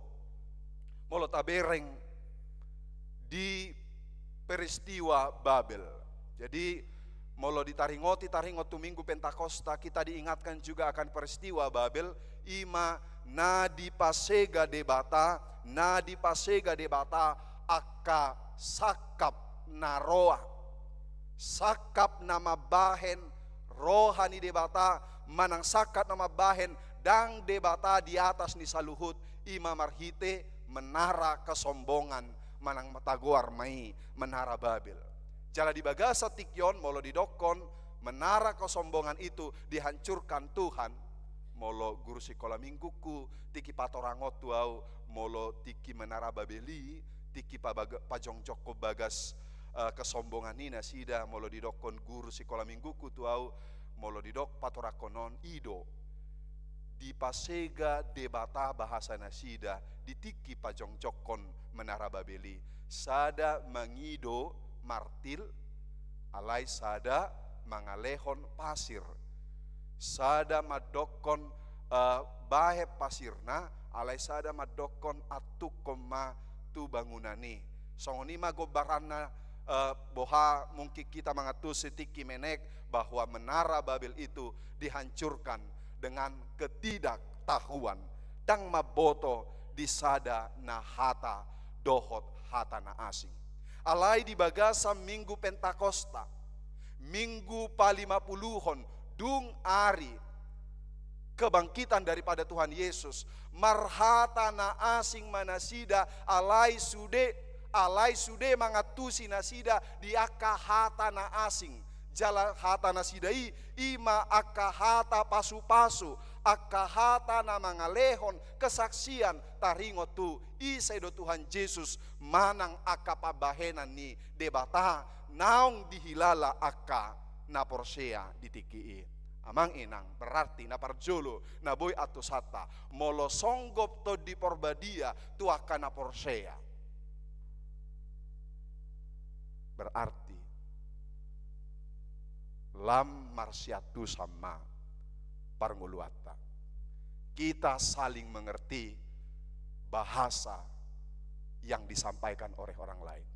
molo tabereng di peristiwa Babel. Jadi, molo ditaringoti, taringot tu Minggu Pentakosta, kita diingatkan juga akan peristiwa Babel, i ma na dipasega Debata, na dipasega Debata angka sangkap na roa. Sangkap na mambahen roha ni Debata, manang sangkap na mambahen dang Debata di atas ni saluhut, i ma marhite menara kesombongan, manang tagoar ma i menara Babel. Jala di bagasan tingki on, molo didokkon menara kesombongan itu dihancurkan Tuhan, molo guru sikola minggungku, tingki patorang on tu au, molo tingki menara Babel i, tingki pabaga-, pajongjongkon bagas, eh, kesombongan i nasida, molo didokkon guru sikola minggungku tu au, molo didok patorangkon on, i do. Dipasega Debata bahasa nasida di tingki pajongjongkon menara Babel i. Sada mangido martil, alai sada mangalehon pasir. Sada mandokkon, eh, bahen pasirna, alai sada mandokkon antungkon ma tu bangunan i. Songon i ma gombaranna, eh, boha mungkin hita mangantusi tingki menek bahwa menara Babel itu dihancurkan dengan ketidaktahuan, ndang mamboto di sada na hata dohot hata na asing. Alai di bagasan Minggu Pentakosta, Minggu Palimapuluhon, dung ari kebangkitan daripada Tuhan Yesus, marhata na asing ma nasida, alai sude, alai sude mangantusi nasida di angka hata na asing. Jala hata nasida i, i ma angka hata pasupasu, angka hata na mangalehon kesaksian taringot tu ise do Tuhan Jesus manang angka pambahenan ni Debata naung dihilala angka na porsea di tingki i. Amang inang, berarti na parjolo na boi antusanta, molo songgop Tondi Porbadia tu angka na porsea, berarti lam marsiantusan ma parngoluanta. Kita saling mengerti bahasa yang disampaikan oleh orang lain.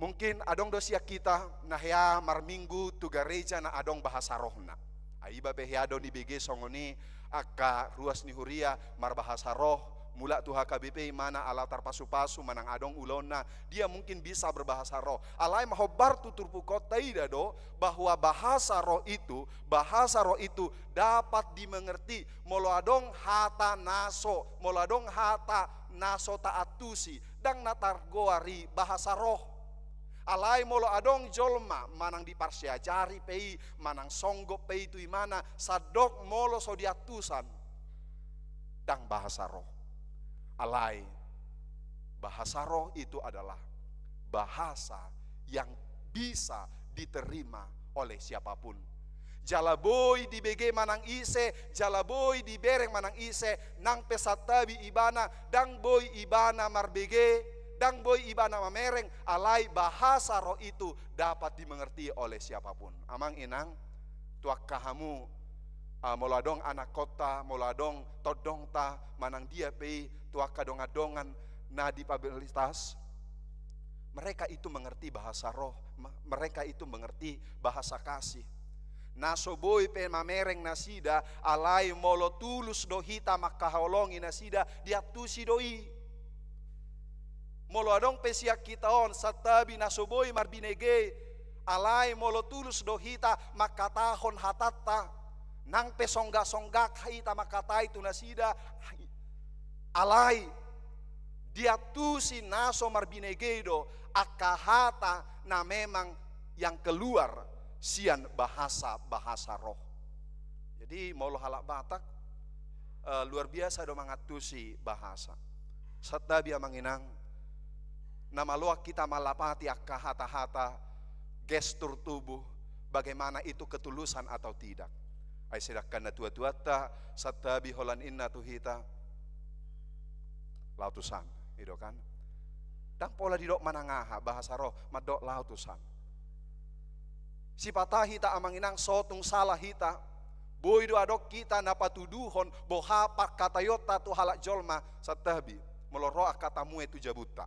Mungkin adong do sian hita na hea marminggu tu gareja na adong bahasa rohna. Ai iba pe hea do dibege songon i angka ruas ni huria marbahasa roh, mulak tu H K B P i manang ala tarpasupasu manang adong ulaonna, dia mungkin bisa berbahasa roh. Alai ma hombar tu turpukta i da do bahwa bahasa roh itu, bahasa roh itu dapat dimengerti molo adong hata na so, molo adong hata na so taantusi, ndang na targoar i bahasa roh. Alai molo adong jolma manang diparsiajari pe i, manang songgop pe i tu imana, sandok molo so diantusan, ndang bahasa roh. Alai bahasa roh itu adalah bahasa yang bisa diterima oleh siapapun. Jala boi dibege manang ise, jala boi dibereng manang ise, nang pe santabi ibana, ndang boi ibana marbege, ndang boi ibana mamereng, alai bahasa roh itu dapat dimengerti oleh siapapun. Amang inang, tu angka hamu, ah, molo adong anakkonta, molo adong tondongta, manang dia pe i, tu angka dongan-dongan na dipabilitas, mereka itu mengerti bahasa roh, ma-, mereka itu mengerti bahasa kasih. Na so boi pe mamereng nasida, alai molo tulus do hita mangkaholongi nasida, diantusi do i. Molo adong pe sian hita on santabi na so boi marbinege, alai molo tulus do hita mangkatahon hatanta, nang pe songgak-songgak hita mangkatai tu nasida, alai diantusi na so marbinege do angka hata na memang yang keluar sian bahasa-bahasa roh. Jadi molo halak Batak, eh, luar biasa do mangantusi bahasa. Santabi amang inang, na maloak hita malapati angka hata-hata, gestur tubuh, bagaimana itu ketulusan atau tidak. Ai sedangkan natua-tuanta, santabi holan ninna tu hita, laho tusan, i do kan. Ndang pola didok manang aha, bahasa roh, mandok laho tusan. Sipata hita amang inang, so tung sala hita, boi do adong hita na patuduhon boha pangkataionta tu halak jolma, santabi, molo ro angka tamue tu jabunta.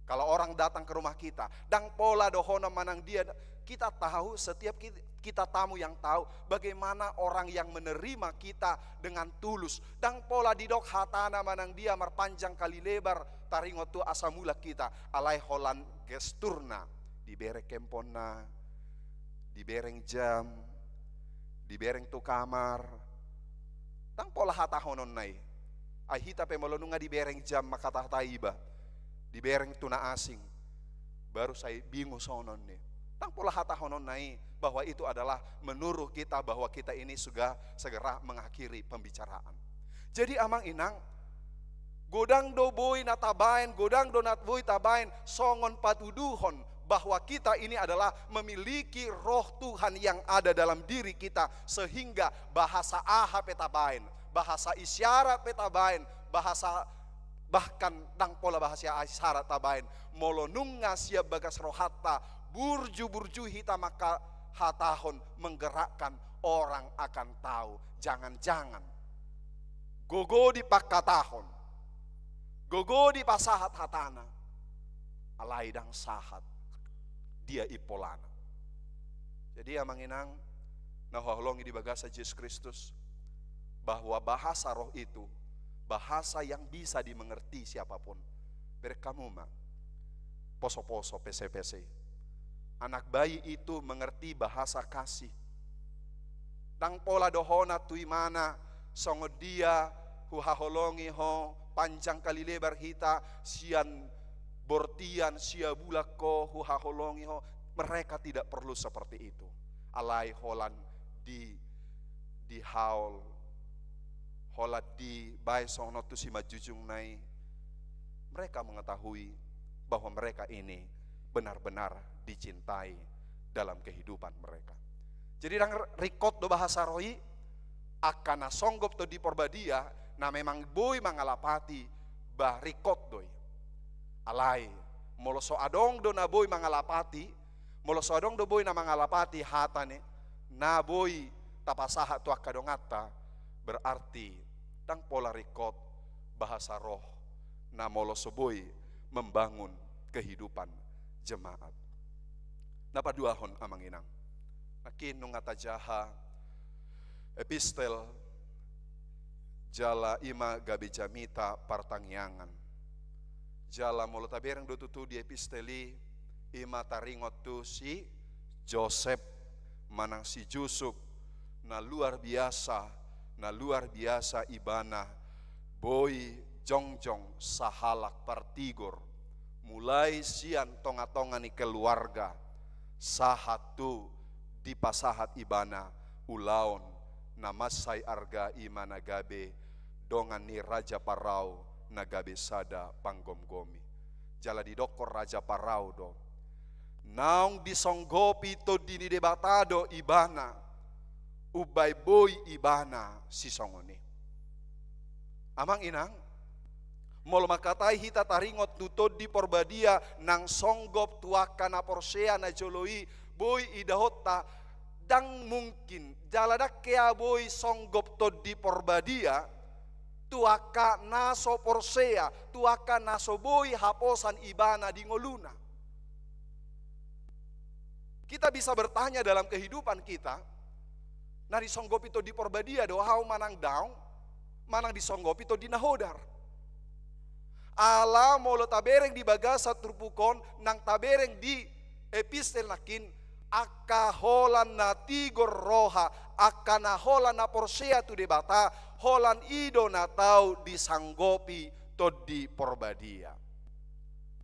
Kalau orang datang ke rumah kita, ndang pola dohonon manang dia, kita tahu, setiap ki-, kita tamu yang tahu bagaimana orang yang menerima kita dengan tulus. Ndang pola didok hatana manang dia marpanjang kali lebar taringot tu asa mulak hita, alai holan gesturna, dibereng hemponna, dibereng jam, dibereng tu kamar. Ndang pola hatahononna i. Ai hita pe molo nunga dibereng jam mangkatahon iba, dibereng tu na asing, baru sai bingung songon i. Ndang pola hatahononna i bahwa itu adalah menurut kita bahwa kita ini sudah segera mengakhiri pembicaraan. Jadi amang inang, godang do boi na tabaen, godang do na boi tabaen songon patuduhon bahwa kita ini adalah memiliki Roh Tuhan yang ada dalam diri kita, sehingga bahasa aha pe tabaen, bahasa isyarat pe tabaen, bahasa, bahkan ndang pola bahasa isyarat tabaen, molo nunga sian bagas rohanta burju-burju hita mangkahatahon, menggerakkan orang akan tahu. Jangan-jangan gogo dipangkatahon, gogo dipasahat hatana, Alai ndang sahat dia impolana. Jadi, amang inang na huhaholongi di bagasan Jesus Kristus, bahwa bahasa roh itu bahasa yang bisa dimengerti siapapun. Bereng hamu ma, poso-poso, pese-pese. Anak bayi itu mengerti bahasa kasih. Ndang pola dohonon tu ibana, songon dia huhaholongi ho, panjang kali lebar hita, sian bortian, sian bulan ho huhaholongi ho. Mereka tidak perlu seperti itu. Alai holan di, dihaol, holan dibaen songon on tu simanjujungna i, mereka mengetahui bahwa mereka ini benar-benar dicintai dalam kehidupan mereka. Jadi, ndang ringkot do bahasa roh i, angka na songgop Tondi Porbadia, na memang boi mangalapati, ba ringkot do i. Alai molo so adong do na boi mangalapati, molo so adong do boi na mangalapati hata ni na boi tapasahat tu angka donganta, berarti ndang pola ringkot bahasa roh na molo so boi membangun kehidupan jemaat. Na paduahon, amang inang, nangkin nunga tajaha epistel, jala i ma gabe jamita partangiangan. Jala molo tabereng do tutu di epistel i, i ma taringot tu si Josep manang si Jusup, na luar biasa, na luar biasa ibana, boi jongjong sahalak partigor, mulai sian tonga-tonga ni keluarga, sahat tu dipasahat ibana ulaon na mansai arga, i ma na gabe dongan ni Raja Parao na gabe sada panggomgomi. Jala didokkon Raja Parao do, naung disonggopi Tondi ni Debata do ibana, umbaen boi ibana sisongon i. Amang inang, molo mangkatai hita taringot tu Tondi Porbadia naung songgop tu angka na porsea na jolo i, boi idaonta, ndang mungkin, jala ndang hea boi songgop Tondi Porbadia tu angka na so porsea, tu angka na so boi haposan ibana di ngoluna. Kita bisa bertanya dalam kehidupan kita, na disonggopi Tondi Porbadia do ahu manang daong, manang disonggopi Tondi na hodar. Ala molo tabereng di bagasan turpuk on, naung tabereng di epistel nangkin, angka holan na tigor roha, angka na holan na porsea tu Debata, holan i do na tau disanggopi Tondi Porbadia.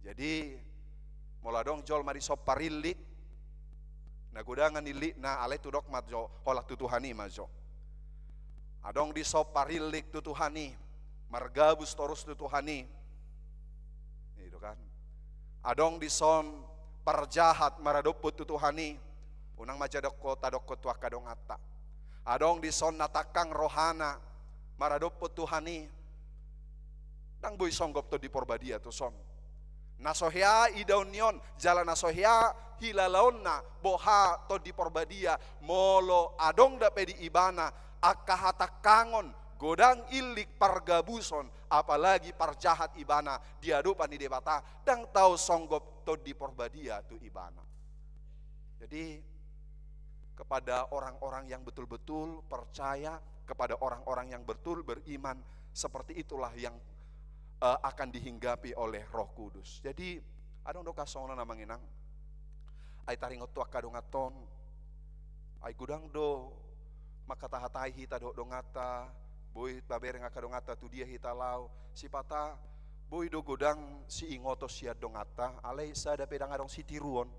Jadi, molo adong jolma dison parillik, na godangan illitna, alai tudok ma jo, holan tu Tuhan i ma jo. Adong dison parillik tu Tuhan i, margabus torus tu Tuhan i. I do kan. Adong dison parjahat maradophon tu Tuhan i, unang ma jo dokkon, tadokkon tu angka donganta. Adong dison na tangkang rohana maradophon Tuhan i, ndang boi songgop Tondi Porbadia tuson. Na so hea idaon ni on, jala na so hea hilalaonna boha Tondi Porbadia, molo adong dope di ibana angka hatangkangon, godang illik, pargabuson, apalagi parjahat ibana di adopan ni Debata, ndang tau songgop Tondi Porbadia tu ibana. Jadi, kepada orang-orang yang betul-betul percaya, kepada orang-orang yang betul beriman, seperti itulah yang, eh, akan dihinggapi oleh Roh Kudus. Jadi, adong do angka songon on, amang inang, ai taringot tu angka donganta on, ai godang do mangkatahatai hita dohot donganta, boi tabereng angka donganta tu dia hita laho, sipata boi do godang siingoton sian donganta, alai sada pe ndang adong sitiruon.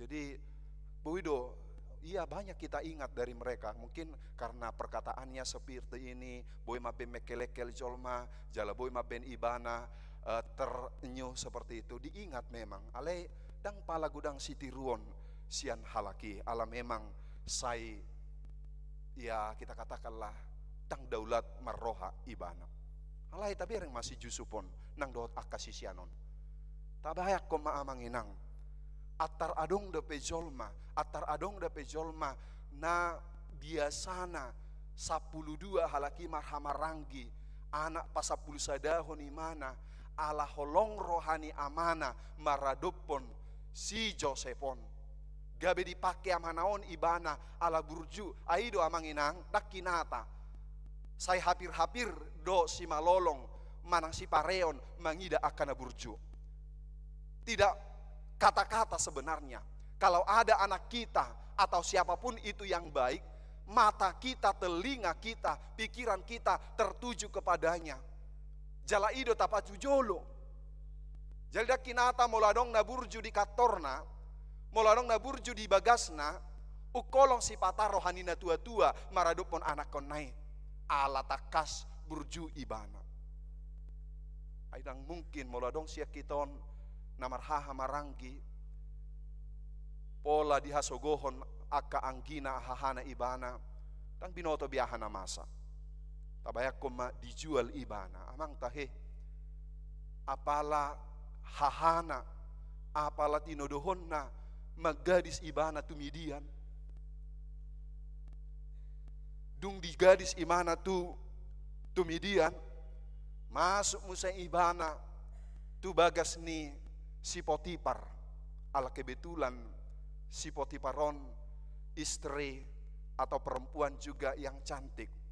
Jadi, boi do, iya, banyak kita ingat dari mereka. Mungkin karena perkataannya seperti ini, boi mambaen mengkel-engkel jolma, jala boi mambaen ibana, eh, terenyuh seperti itu. Diingat memang. Alai ndang pala godang sitiruon sian halak i. Ala memang sai, ya, kita katakanlah, ndang daulat marroha ibana. Alai tabereng ma si Jusup on nang dohot angka sisean on. Tabayangkon ma, amang inang, antar adong dope jolma, antar adong dope jolma na biasana sampulu dua halak i marhahamaranggi, anak pasampulu sadahon ibana, Ala holong roha ni amana maradophon si Josep on. Gabe dipake amana on ibana ala burju. Ai do, amang inang, ndang hinata. Sai hapir-hapir do simalolong manang sipareon mangida angka na burju. Tidak kata-kata sebenarnya. Kalau ada anak kita atau siapapun itu yang baik, mata kita, telinga kita, pikiran kita tertuju kepadanya. Jala i do tapatujolo. Jadi ndang hinata molo adong na burju di kantorna, molo adong na burju di bagasna, ungkolong sipata roha ni na tua-tua maradophon anakkonna i. Ala tangkas burju ibana. Ai ndang mungkin molo adong sian hita on na marhaha maranggi, pola dihasogohon angka anggina hahana ibana, ndang binoto be aha na masa. Tabayangkon ma dijual ibana, amang tahe. Apala hahana, apala tinodohonna manggadis ibana tu Midian. Dung digadis ibana tu, tu Midian, masuk muse ibana tu bagas ni si Potipar. Ala kebetulan si Potipar on istri atau perempuan juga yang cantik.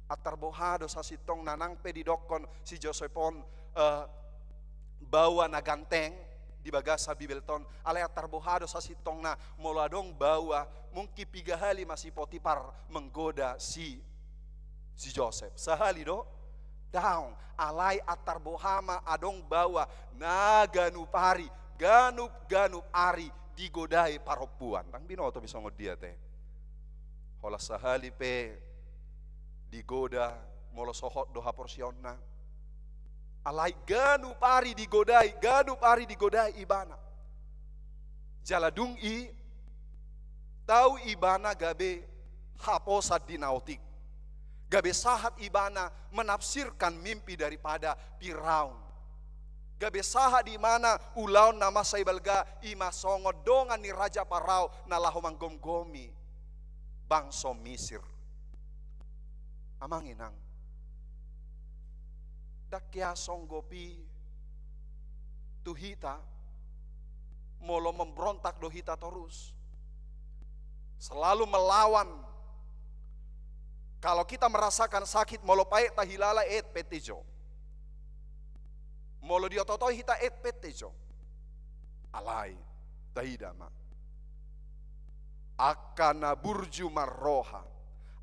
Antar boha do sasintongna, nang pe didokkon si Josep on, eh, baoa na ganteng di bagasan Bibelta on. Alai antar boha do sasintongna, molo adong baoa, mungkin piga hali ma si Potipar menggoda si, si Josep. Sahali do? Daong. Alai antar boha ma adong baoa na ganup ari, ganup-ganup ari digodai parompuan. Ndang binoto be songon dia te. Holan sahali pe digoda, molo so hot do haporseaonna. Alai ganup ari digodai, ganup ari digodai ibana. Jala dung i, tau ibana gabe haposan di na otik. Gabe sahat ibana menafsirkan mimpi daripada Firaun. Gabe sahat ibana ulaon na mansai balga, i ma songon dongan ni Raja Parao na laho manggomgomi bangso Misir. Amang inang, ndang hea songgop i tu hita, molo memberontak do hita torus, selalu melawan. Kalau kita merasakan sakit, molo paet tahilala, et pe tejo. Molo diotootoi hita, et pe tejo. Alai, taida ma. Angka na burju marroha,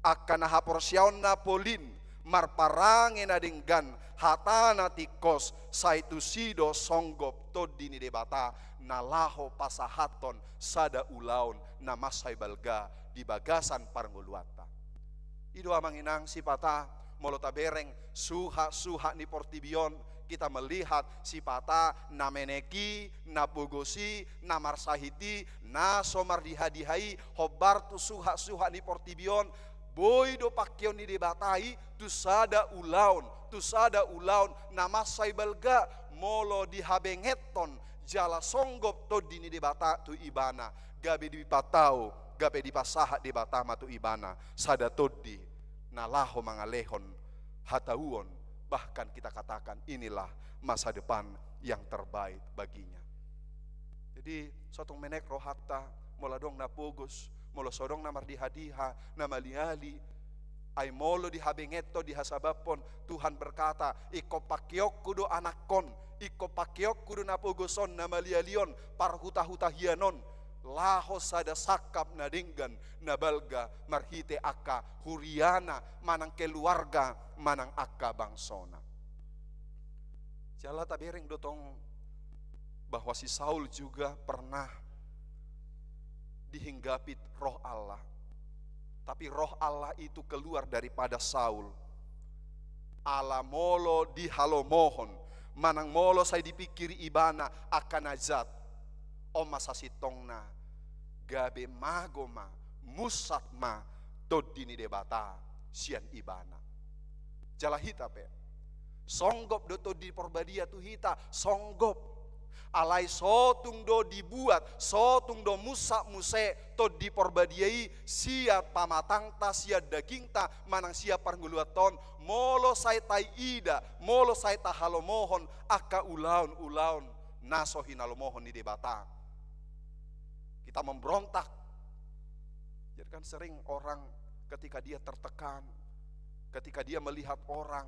angka na haporseaonna polin, marparange na denggan, hatana tingkos, sai tusi do songgop Tondi ni Debata na laho pasahathon sada ulaon na mansai balga di bagasan parngoluanta. I do amang inang sipata, molo tabereng suhat-suhat ni portibi on, kita melihat sipata na menek i, na pogos i, na marsahit i, na so mardiha-diha i, hombar tu suhat-suhat ni portibi on, boi do pangkeon ni Debata i tu sada ulaon, tu sada ulaon na mansai balga, molo dihabengethon jala songgop Tondi ni Debata tu ibana, gabe dipatau, gabe dipasahat Debata ma tu ibana sada tondi na laho mangalehon hatauon, bahkan kita katakan inilah masa depan yang terbaik baginya. Jadi, so tung menek rohanta, molo adong na pogos, molo so adong na mardiha-diha, na mali-ali, ai molo dihabengethon, dihasabaphon, Tuhan berkata, ingkon pangkeonku do anakkon, ingkon pangkeonku do na pogos on, na mali-ali on, parhuta-huta hian on, laho sada sangkap na denggan, na balga, marhite angka huriana, manang keluarga, manang angka bangsona. Jala tabereng do tong bahwa si Saul juga pernah dihinggapit Roh Allah. Tapi Roh Allah itu keluar daripada Saul. Ala molo dihalomohon, manang molo sai dipingkiri ibana angka na jat, on ma sasintongna, gabe mago ma, munsat ma Tondi ni Debata sian ibana. Jala hita pe, songgop do Tondi Porbadia tu hita, songgop. Alai sotung do dibuat, sotung do musak muse Tondi Porbadia i sian pamatangta, sian dagingta, manang sian parngoluanta on, molo sai taida, molo sai tahalomohon angka ulaon-ulaon na so hinalomohon ni Debata. Kita memberontak. Jadi kan sering orang ketika dia tertekan, ketika dia melihat orang,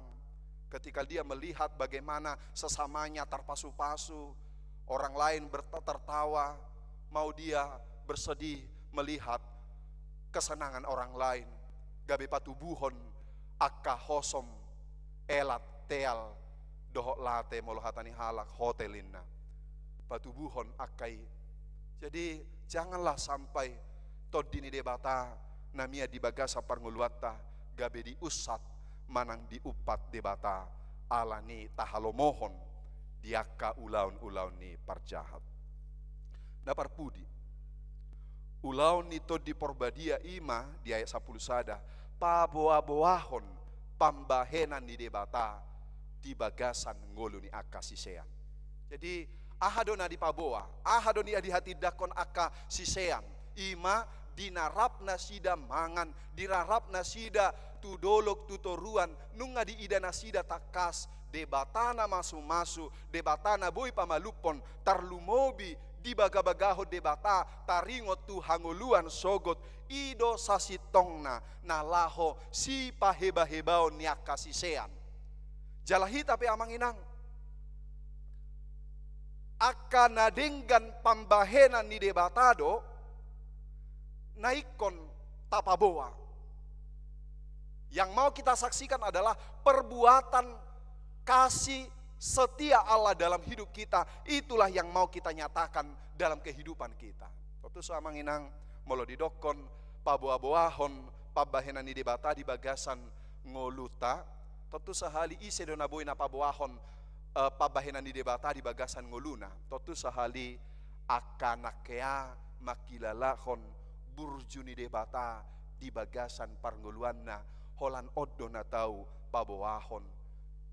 ketika dia melihat bagaimana sesamanya terpasu-pasu, orang lain ber-, tertawa, mau dia bersedih melihat kesenangan orang lain, gabe patubuhon angka hosom, elat, teal, dohot late, molo hata ni halak hotel inna. Patubuhon angka i. Jadi, janganlah sampai Tondi ni Debata na mian di bagasan parngoluanta gabe diusat manang diumpat Debata ala ni tahalomohon di angka ulaon-ulaon ni parjahat. Na parpudi, ulaon ni Tondi Porbadia i ma di ayat sampulu sada, paboa-boahon pambahenan ni Debata di bagasan ngolu ni angka sisean. Jadi, aha do na dipaboa, aha do na dihatindangkon angka sisean, i ma di na rap nasida mangan, di na rap nasida tu dolok tu toruan, nunga diida nasida tangkas Debata na masu-masu, Debata na boi pamalumhon, tarlumobi dibagabagahon Debata, taringot tu hangoluan sogot, i do sasintongna na laho sipaheba-hebaon ni angka sisean. Jala hita pe amang inang, angka na denggan pambahenan ni Debata do na ingkon tapaboa. Yang mau kita saksikan adalah perbuatan kasih setia Allah dalam hidup kita. Itulah yang mau kita nyatakan dalam kehidupan kita. Tontu so amang inang, molo didokkon paboa-boahon pambahenan ni Debata di bagasan ngolunta, tontu sahali ise do na boi na paboahon, eh, pambahenan ni Debata di bagasan ngoluna. Tontu sahali angka na hea mangkilalahon burju ni Debata di bagasan parngoluanna, holan on do na tau paboahon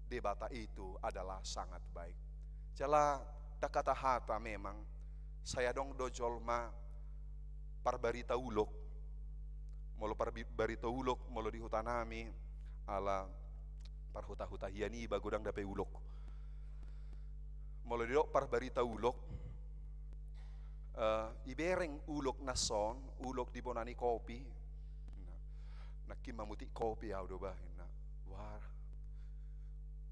Debata itu adalah sangat baik. Jala ndang hata-hata memang, sai adong do jolma parbarita ulok. Molo parbi-, barita ulok, molo di hutanami, ala parhuta-huta hian iba godang dope ulok. Molo didok parbarita ulok, eh, ibereng ulok na son, ulok di bona ni kopi. Nah, nangkin mamutik kopi au do bah, ninna. Wah,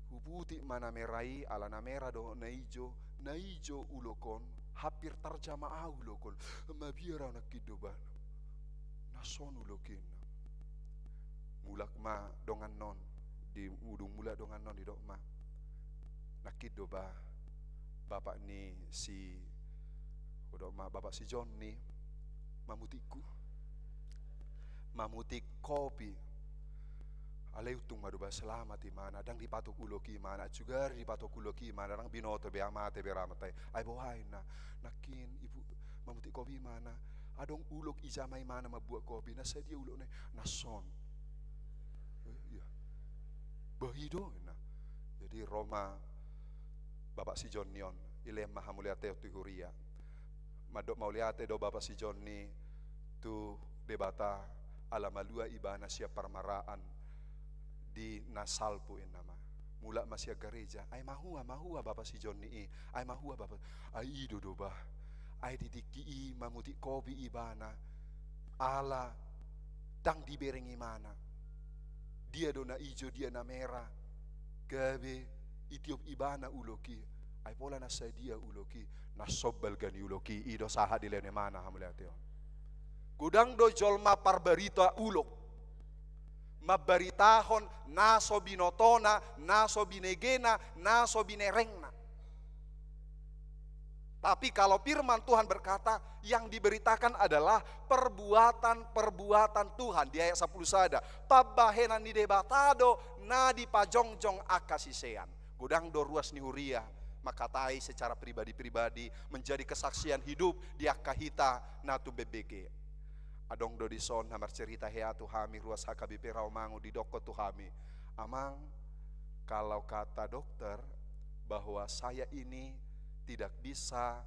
huputik ma na mera i, ala na mera dohot na ijo, na ijo ulok on, hampir tarjama au ulok on. Mabiar au nangkin do bah. Na son ulok i, ninna. Mulak ma dongan on, di, dung mulak dongan on didok ma. Nangkin do bah, bapak ni si, hudok ma, bapak si Jonni, mamutikku. Mamutik kopi. Alai untung ma do bah selamat imana, ndang dipatok ulok i imana, ancugari dipatok ulok i imana, ndang binoto be amate be ramate. Ai boha ninna, nangkin ibu mamutik kopi imana, adong ulok i jama imana mambuat kopi, na sadia ulokna i, na son. Eh, iya. Bah i do, ninna. Jadi ro ma bapak si Jonni on, dilehon ma hamuliateon tu huria. Mandok mauliate do bapak si Jonni tu Debata ala malua ibana sian parmaraan di na salpu, ninna ma. Mulak ma sian gareja, ai mahua, mahua bapak si Jonni i, ai mahua bapak, ai i do do bah, ai di tingki i mamutik kopi ibana, ala ndang dibereng imana. Dia do na ijo, dia na mera, gabe itiop ibana ulok i, ai pola na sadia ulok i, na son balga ni ulok i, i do sahat dilehon imana hamuliateon. Godang do jolma parbarita ulok, mambaritahon na so binotona, na so binegena, na so binerengna. Tapi kalau firman Tuhan berkata, yang diberitakan adalah perbuatan-perbuatan Tuhan. Di ayat sampulu sada, pambahenan ni Debata do na dipajongjong angka sisean. Godang do ruas ni huria mangkatai secara pribadi-pribadi, menjadi kesaksian hidup di angka hita na tumbebbege. Adong do dison na marcerita hea tu hami ruas H K B P Rawamangun, didokkon tu hami, "Amang, kalau kata dokter bahwa saya ini tidak bisa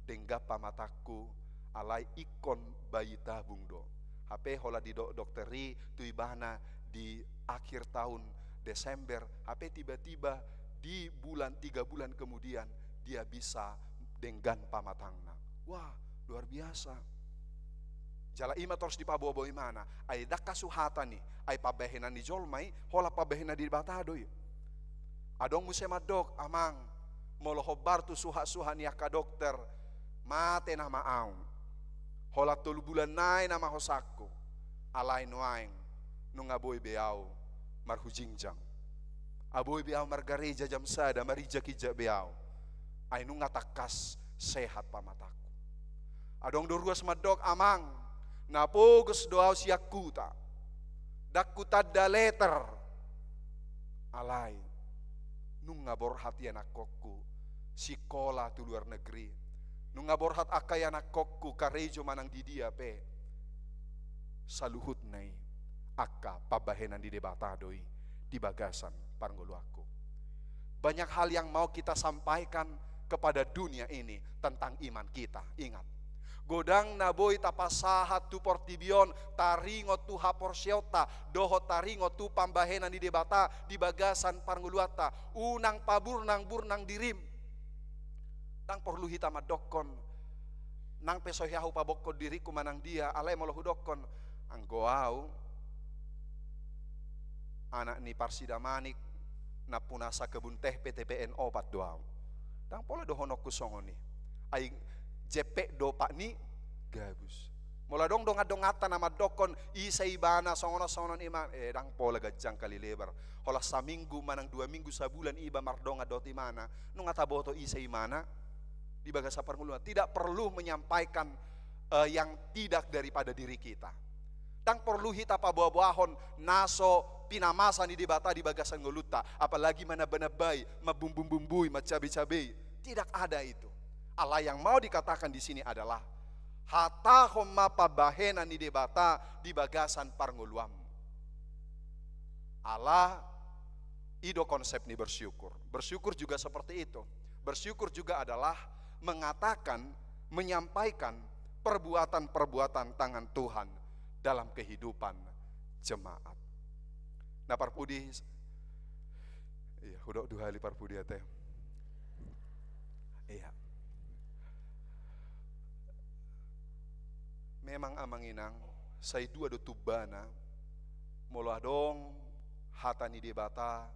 denggan pamatangku, alai ingkon bayi tabung do. Hape holan didok dokter i tu ibana di akhir tahun Desember, hape tiba-tiba di bulan, tiga bulan kemudian, dia bisa denggan pamatangna. Wah, luar biasa. Jala i ma torus dipaboa-boa ibana, ai ndang hasuhatan i, ai pambahenan ni jolma i, holan pambahenan ni Debata do i. Adong muse mandok, amang, molo hombar tu suhat-suhat ni angka dokter, mate nama au. Holan tolu bulan nai nama hosangku. Alai nuaeng, nunga boi be au marhujingjang. Nunga boi be au margareja jam sada, marinjak-injak be au. Ai nunga tangkas sehat pamatangku. Adong do ruas mandok, amang, na pogos do au sian huta. Ndang hutanda letter. Alai, nunga borhat ianakhonhu sikola tu luar negeri. Nunga borhat angka ianakhonhu karejo manang di dia pe. Saluhutna i angka pambahenan ni Debata do i di bagasan parngoluanku. Banyak hal yang mau kita sampaikan kepada dunia ini tentang iman kita. Ingat, godang na boi tapasahat tu portibi on taringot tu haporseaonta dohot taringot tu pambahenan ni Debata di bagasan parngoluanta. Unang paburnang-burnang dirim. Ndang porlu hita mandokkon, nang pe so hea hupabokkon diringku manang dia, alai molo hudokkon, anggo au anak ni Parsida Manik, nampuna sakebun teh P T P N opat do au. Ndang pola dohononku songon i. Ai jempek do pat ni gabus. Molo adong dongan-donganta na mandokkon, ise ibana, songon on songon on ibana, eh, ndang pola ganjang kali lebar. Holan saminggu manang dua minggu, sabulan iba mardongan dohot ibana, nunga taboto ise ibana di bagasan parngoluan. Tidak perlu menyampaikan, eh, yang tidak daripada diri kita. Ndang porlu hita paboa-boahon na so pinamasa ni Debata di bagasan ngolunta, apalagi manamba-nambai, mambumbung-bumbui, mancabe-cabei. Tidak ada itu. Alai yang mau dikatakan di sini adalah, hatahon ma pambahenan ni Debata di bagasan parngoluanmu. Ala i do konsep ni bersyukur. Bersyukur juga seperti itu. Bersyukur juga adalah mengatakan, menyampaikan perbuatan-perbuatan tangan Tuhan dalam kehidupan jemaat. Na parpudi, iya, hudok dua hali parpudi ate. Iya. Memang amang inang, sai dua do tumbana, molo adong hata ni Debata,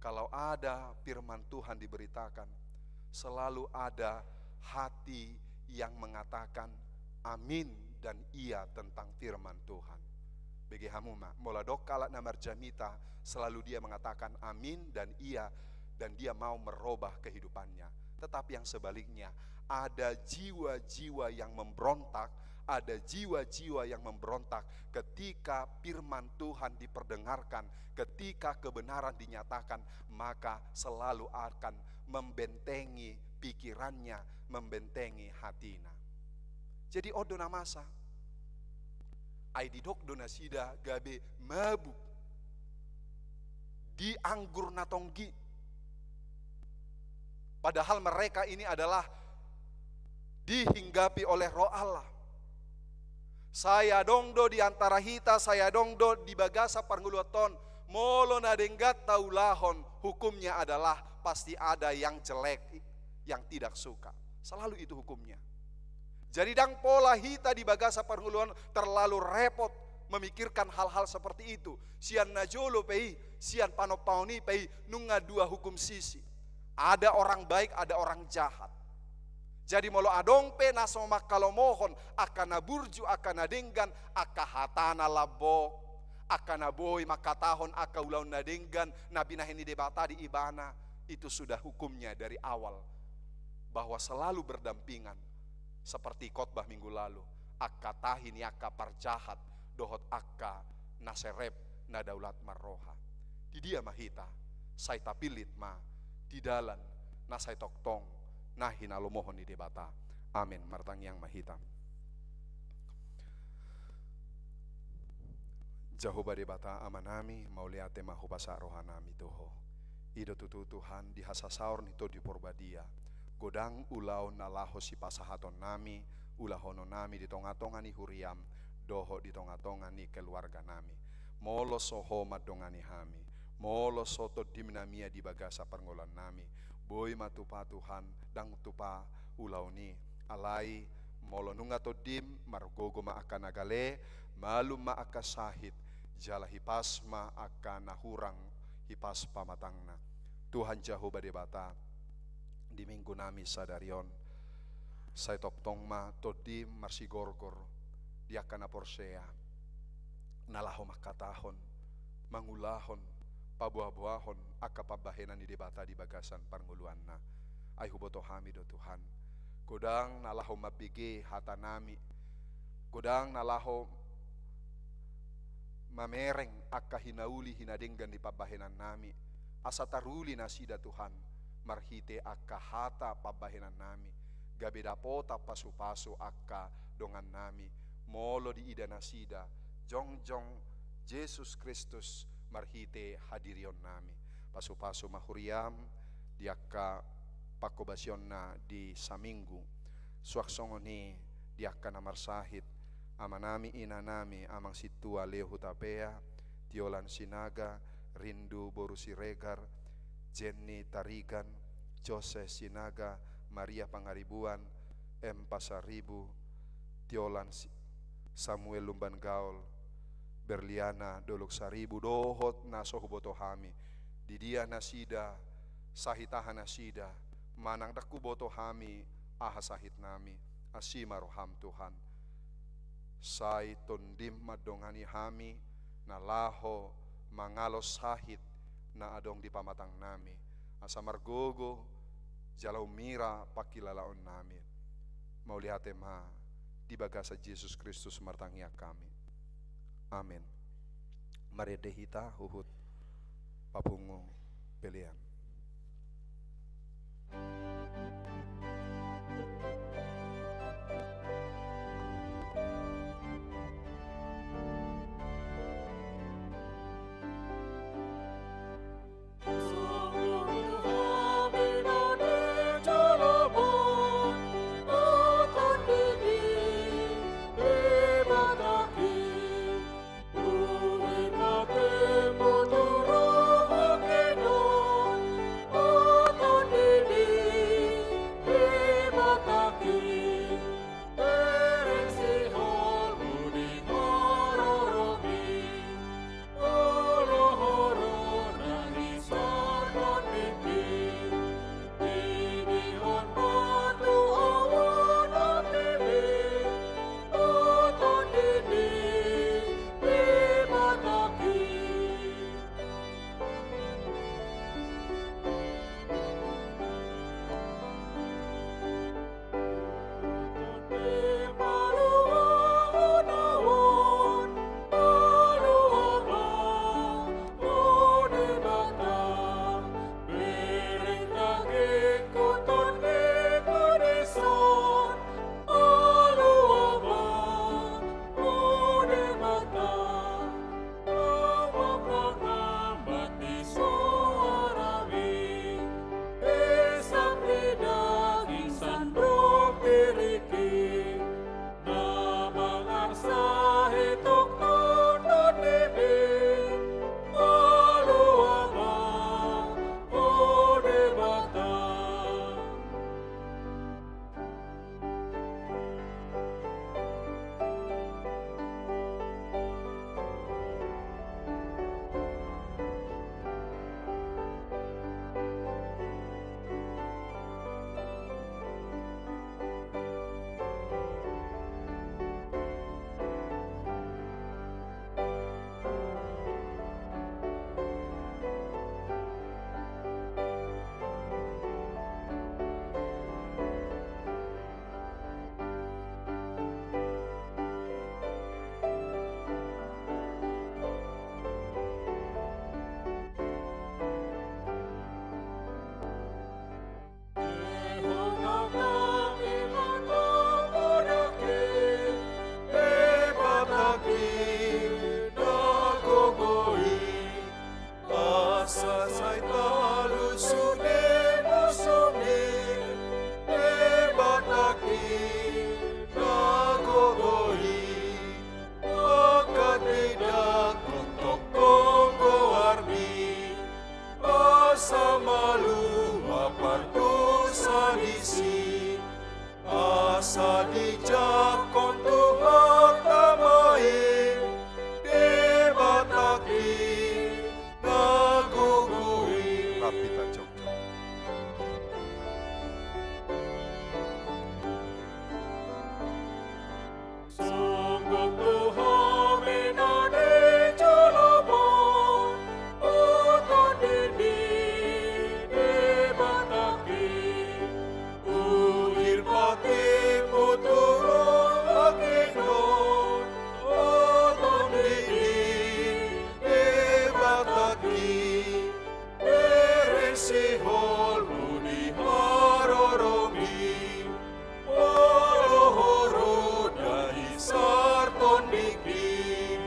kalau ada firman Tuhan diberitakan, selalu ada hati yang mengatakan amin dan iya tentang firman Tuhan. Bege hamu ma, molo adong halak na marjamita, selalu dia mengatakan amin dan iya, dan dia mau merubah kehidupannya. Tetapi yang sebaliknya, ada jiwa-jiwa yang memberontak, ada jiwa-jiwa yang memberontak ketika firman Tuhan diperdengarkan, ketika kebenaran dinyatakan, maka selalu akan membentengi pikirannya, membentengi hatina. Jadi on do na masa. Ai didok do nasida gabe mabuk di anggur na tonggi. Padahal mereka ini adalah dihinggapi oleh Roh Allah. Sai adong do di antara hita, sai adong do di bagasan parngoluanta on, molo na denggan taulahon, hukumnya adalah pasti ada yang jelek, yang tidak suka. Selalu itu hukumnya. Jadi ndang pola hita di bagasan parngoluan terlalu repot memikirkan hal-hal seperti itu. Sian na jolo pe i, sian panompaon i pe i, nunga dua hukum sisi. Ada orang baik, ada orang jahat. Jadi molo adong pe na so manghalomohon angka na burju, angka na denggan, angka hatana lambok, angka na boi mangkatahon angka ulaon na denggan na binahen ni Debata di ibana, itu sudah hukumnya dari awal, bahwa selalu berdampingan. Seperti khotbah minggu lalu, angka tahi ni angka parjahat dohot angka na serep na daulat marroha. Di dia ma hita sai tapillit ma di dalan na sai tongtong na hinalomohon ni Debata. Amen. Martangiang ma hita. Jahowa Debata Amanami, mauliate ma hupasahat rohanami tu Ho. I do tutu Tuhan, di hasasaor ni Tondi Porbadia, godang ulaon na laho sipasahatonnami, ulahononnami di tongatonga ni huriam, dohot di tongatonga ni keluarganami. Molo so Ho mandongani hami, molo so Tondim na mia di bagasan parngoluannami, boi ma tupa Tuhan, ndang tupa ulaon i. Alai molo nunga Tondim, margogo ma angka na gale, malum ma angka sahit, jala hipas ma angka na hurang hipas pamatangna. Tuhan Jahowa Debata, di minggunami sadari on, sai tongtong ma Tondim marsigorgor di angka na porsea, na laho mangkatahon, mangulahon, paboaboahon angka pambahenan ni Debata di bagasan parngoluanna. Ai huboto hami do Tuhan, godang na laho mambege hatanami, godang na laho mamereng angka hinauli hinadenggan ni pambahenannami, asa taruli nasida Tuhan, marhite angka hata pambahenannami, gabe dapotan pasupasu angka dongannami, molo diida nasida jongjong Jesus Kristus marhite hadirionnami. Pasupasu ma huriam di angka pangkobasionna di saminggu. Suang songon i di angka na marsahit, amanami, inanami, Amang Sintua Leo Hutapea, Tiolan Sinaga, Rindu boru Siregar, Jenny Tarigan, Jose Sinaga, Maria Pangaribuan, M Pasaribu, Tiolan Si-, Samuel Lumban Gaol, Berliana Dolok Saribu, dohot na so huboto hami. Di dia nasida, sahit aha nasida, manang ndang huboto hami aha sahitnami, asi ma roham Tuhan. Sai Tondim mandongani hami, na laho mangalo sahit na adong di pamatangnami, asa margogo jala ummira pangkilalaonnami. Mauliate ma di bagasan Jesus Kristus martangiang hami. Amen. Marende hita huhut papungu pelean. Lua pardosa disi, asa dijangkon Tuhanta ma i, Debatangki na gogo i. Rap hita jongjong. Songgop tu hami na di joloan on, o Tondi ni Debatangki, uhir patikmu tu rohangki on, o Tondi ni Debatangki, bere sihol-Mu di haroromi, molo ho ro daisar tondingki,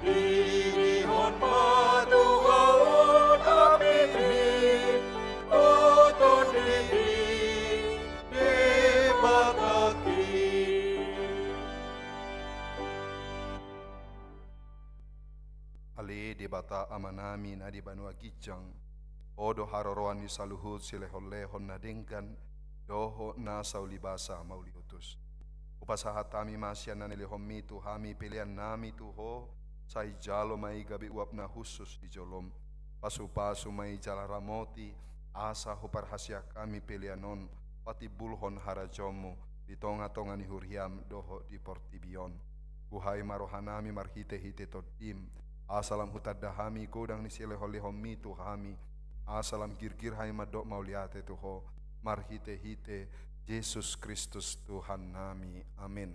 dingihon ma tu ahu on apingmi, o Tondi ni Debatangki. Ale Debata Amanami na di banua ginjang, Ho do haroroan ni saluhut silehonlehon na denggan dohot na saulibasa mauliutus. Hupasahat hami ma sian na nilehonMi tu hami peleannami tu Ho, sai jalo ma i gabe uap na hushus di joloM. Pasupasu ma i jala ramoti, asa huparhaseang hami pelean on patimbulhon harajaonMu di tongatonga ni huriaM dohot di portibi on. Buhai ma rohanami marhitehite TondiM, asa lam hutanda hami godang ni silehonlehonMi tu hami, asa lam girgir hami mandok mauliate tu Ho, marhitehite Jesus Kristus Tuhannami. Amen.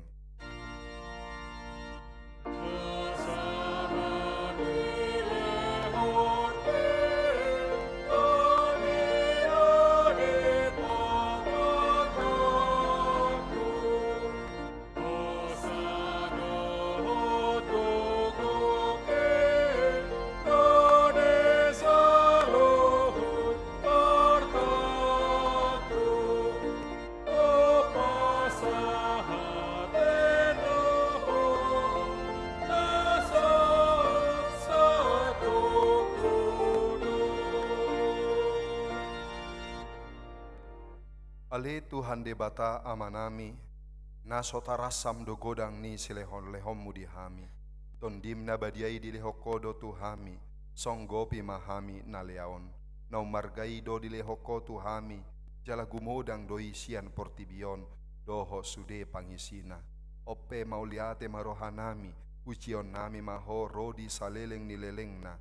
Ale Tuhan Debata Amanami, na so tarassam do godang ni silehonlehonMu di hami. TondiM na badia i dilehon Ho do tu hami, songgopi ma hami na lea on. Na ummarga i do dilehon Ho tu hami, jala gumodang do i sian portibi on dohot sude pangisina. On pe mauliate ma rohanami, pujionnami ma Ho ro di saleleng ni lelengna,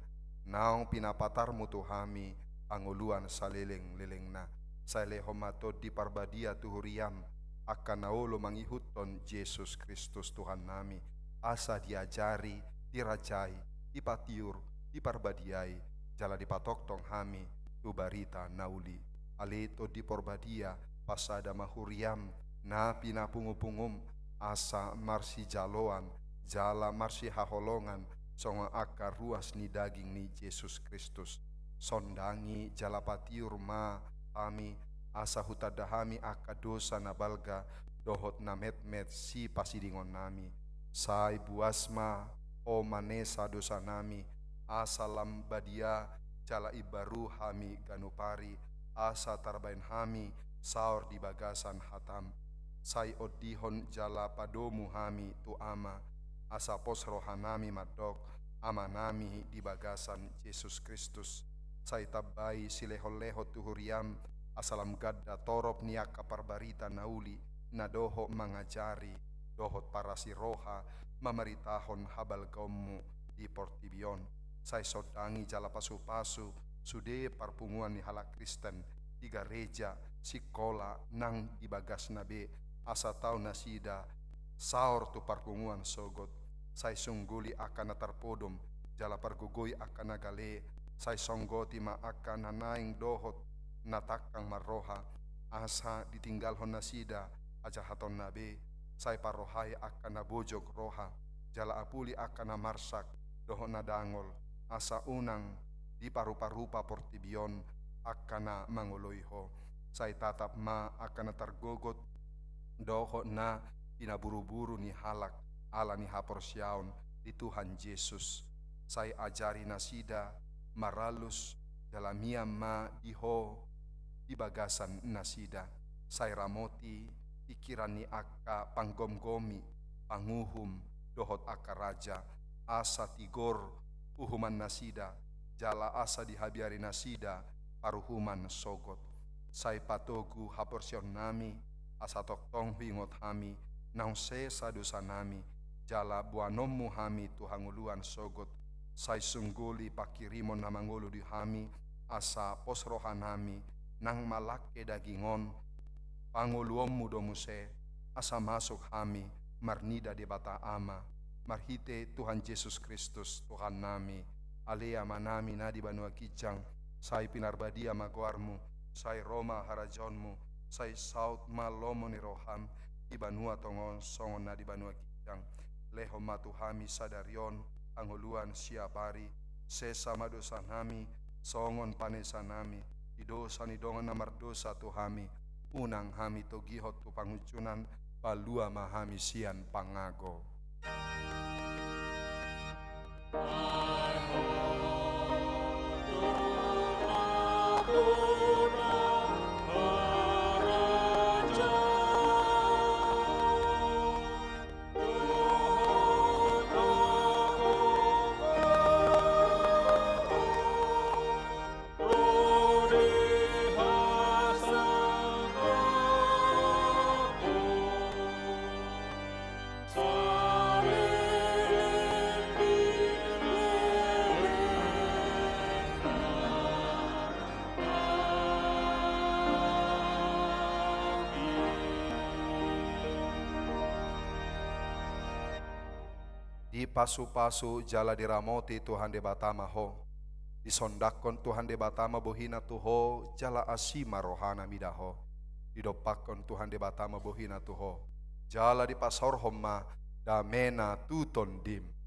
naung pinapatarMu tu hami pangoluan saleleng-lelengna. Sai lehon ma Tondi Parbadia tu huriaM angka na olo mangihuthon Jesus Kristus Tuhannami, asa diajari, dirajai, dipatiur, diparbadiai, jala dipatongtong hami tu barita na uli. Ale Tondi Parbadia, pasada ma huriaM na pinapungupunguM, asa marsijaloan jala marsihaholongan songon angka ruas ni daging ni Jesus Kristus. Sondangi jala patiur ma hami, asa hutanda hami angka dosa na balga dohot na metmet sipasidingonnami. Sai buas ma Ho manesa dosanami, asa lam badia jala imbaru hami ganup ari, asa tarbahen hami saor di bagasan hataM. Sai ondihon jala padomu hami tu Ama, asa pos rohanami mandok Amanami di bagasan Jesus Kristus. Sai tambai silehonlehon tu huriaM, asa lam ganda torop ni angka parbarita na uli, na dohot mangajari, dohot parasi roha mamaritahon habalgaonMu di portibi on. Sai sondangi jala pasupasu sude parpunguan ni halak Kristen di gareja, sikola nang di bagasna be, asa tau nasida saor tu parpunguan sogot. Sai sungguli angka na tarpodom, jala pargogoi angka na gale. Sai songgoti ma angka na naeng dohot na tangkang marroha, asa ditinggalhon nasida hajahatonna be. Sai parrohai angka na bojok roha, jala apuli angka na marsak dohot na dangol, asa unang diparuparupa portibi on angka na mangoloi Ho. Sai tatap ma angka na targogot dohot na pinaburuburu ni halak ala ni haporseaon di Tuhan Jesus. Sai ajari nasida marallus jala mian ma di Ho di bagasan nasida. Sai ramoti pikiran ni angka panggomgomi, panguhum, dohot angka raja, asa tigor uhuman nasida, jala asa dihabiari nasida paruhuman sogot. Sai patogu haporseaonnami, asa tongtong huingot hami, naung sesa dosanami, jala boanonmu hami tu hangoluan sogot. Sai sungguli panghirimon na mangolu di hami, asa pos rohanami, nang malangke daging on, pangoluonmu do muse, asa masuk hami marnida Debata Ama, marhite Tuhan Jesus Kristus, Tuhannami. Ale Amanami na di banua ginjang, sai pinarbadia ma goarmu, sai ro ma harajaonmu, sai saut ma lomo ni roham, di banua tonga on songon na di banua ginjang. Lehon ma tu hami sadari on hangoluan siapari, sesa ma dosanami, songon panesanami di dosa ni dongan na mardosa tu hami, unang hami togihon tu pangunjunan, palua ma hami sian pangago. Dipasupasu jala diramoti Tuhan Debata ma ho. Disondangkon Tuhan Debata ma bohina tu ho, jala asi ma rohana mida ho. Didompakkon Tuhan Debata ma bohina tu ho, jala dipasaorhon ma damena tu tondim.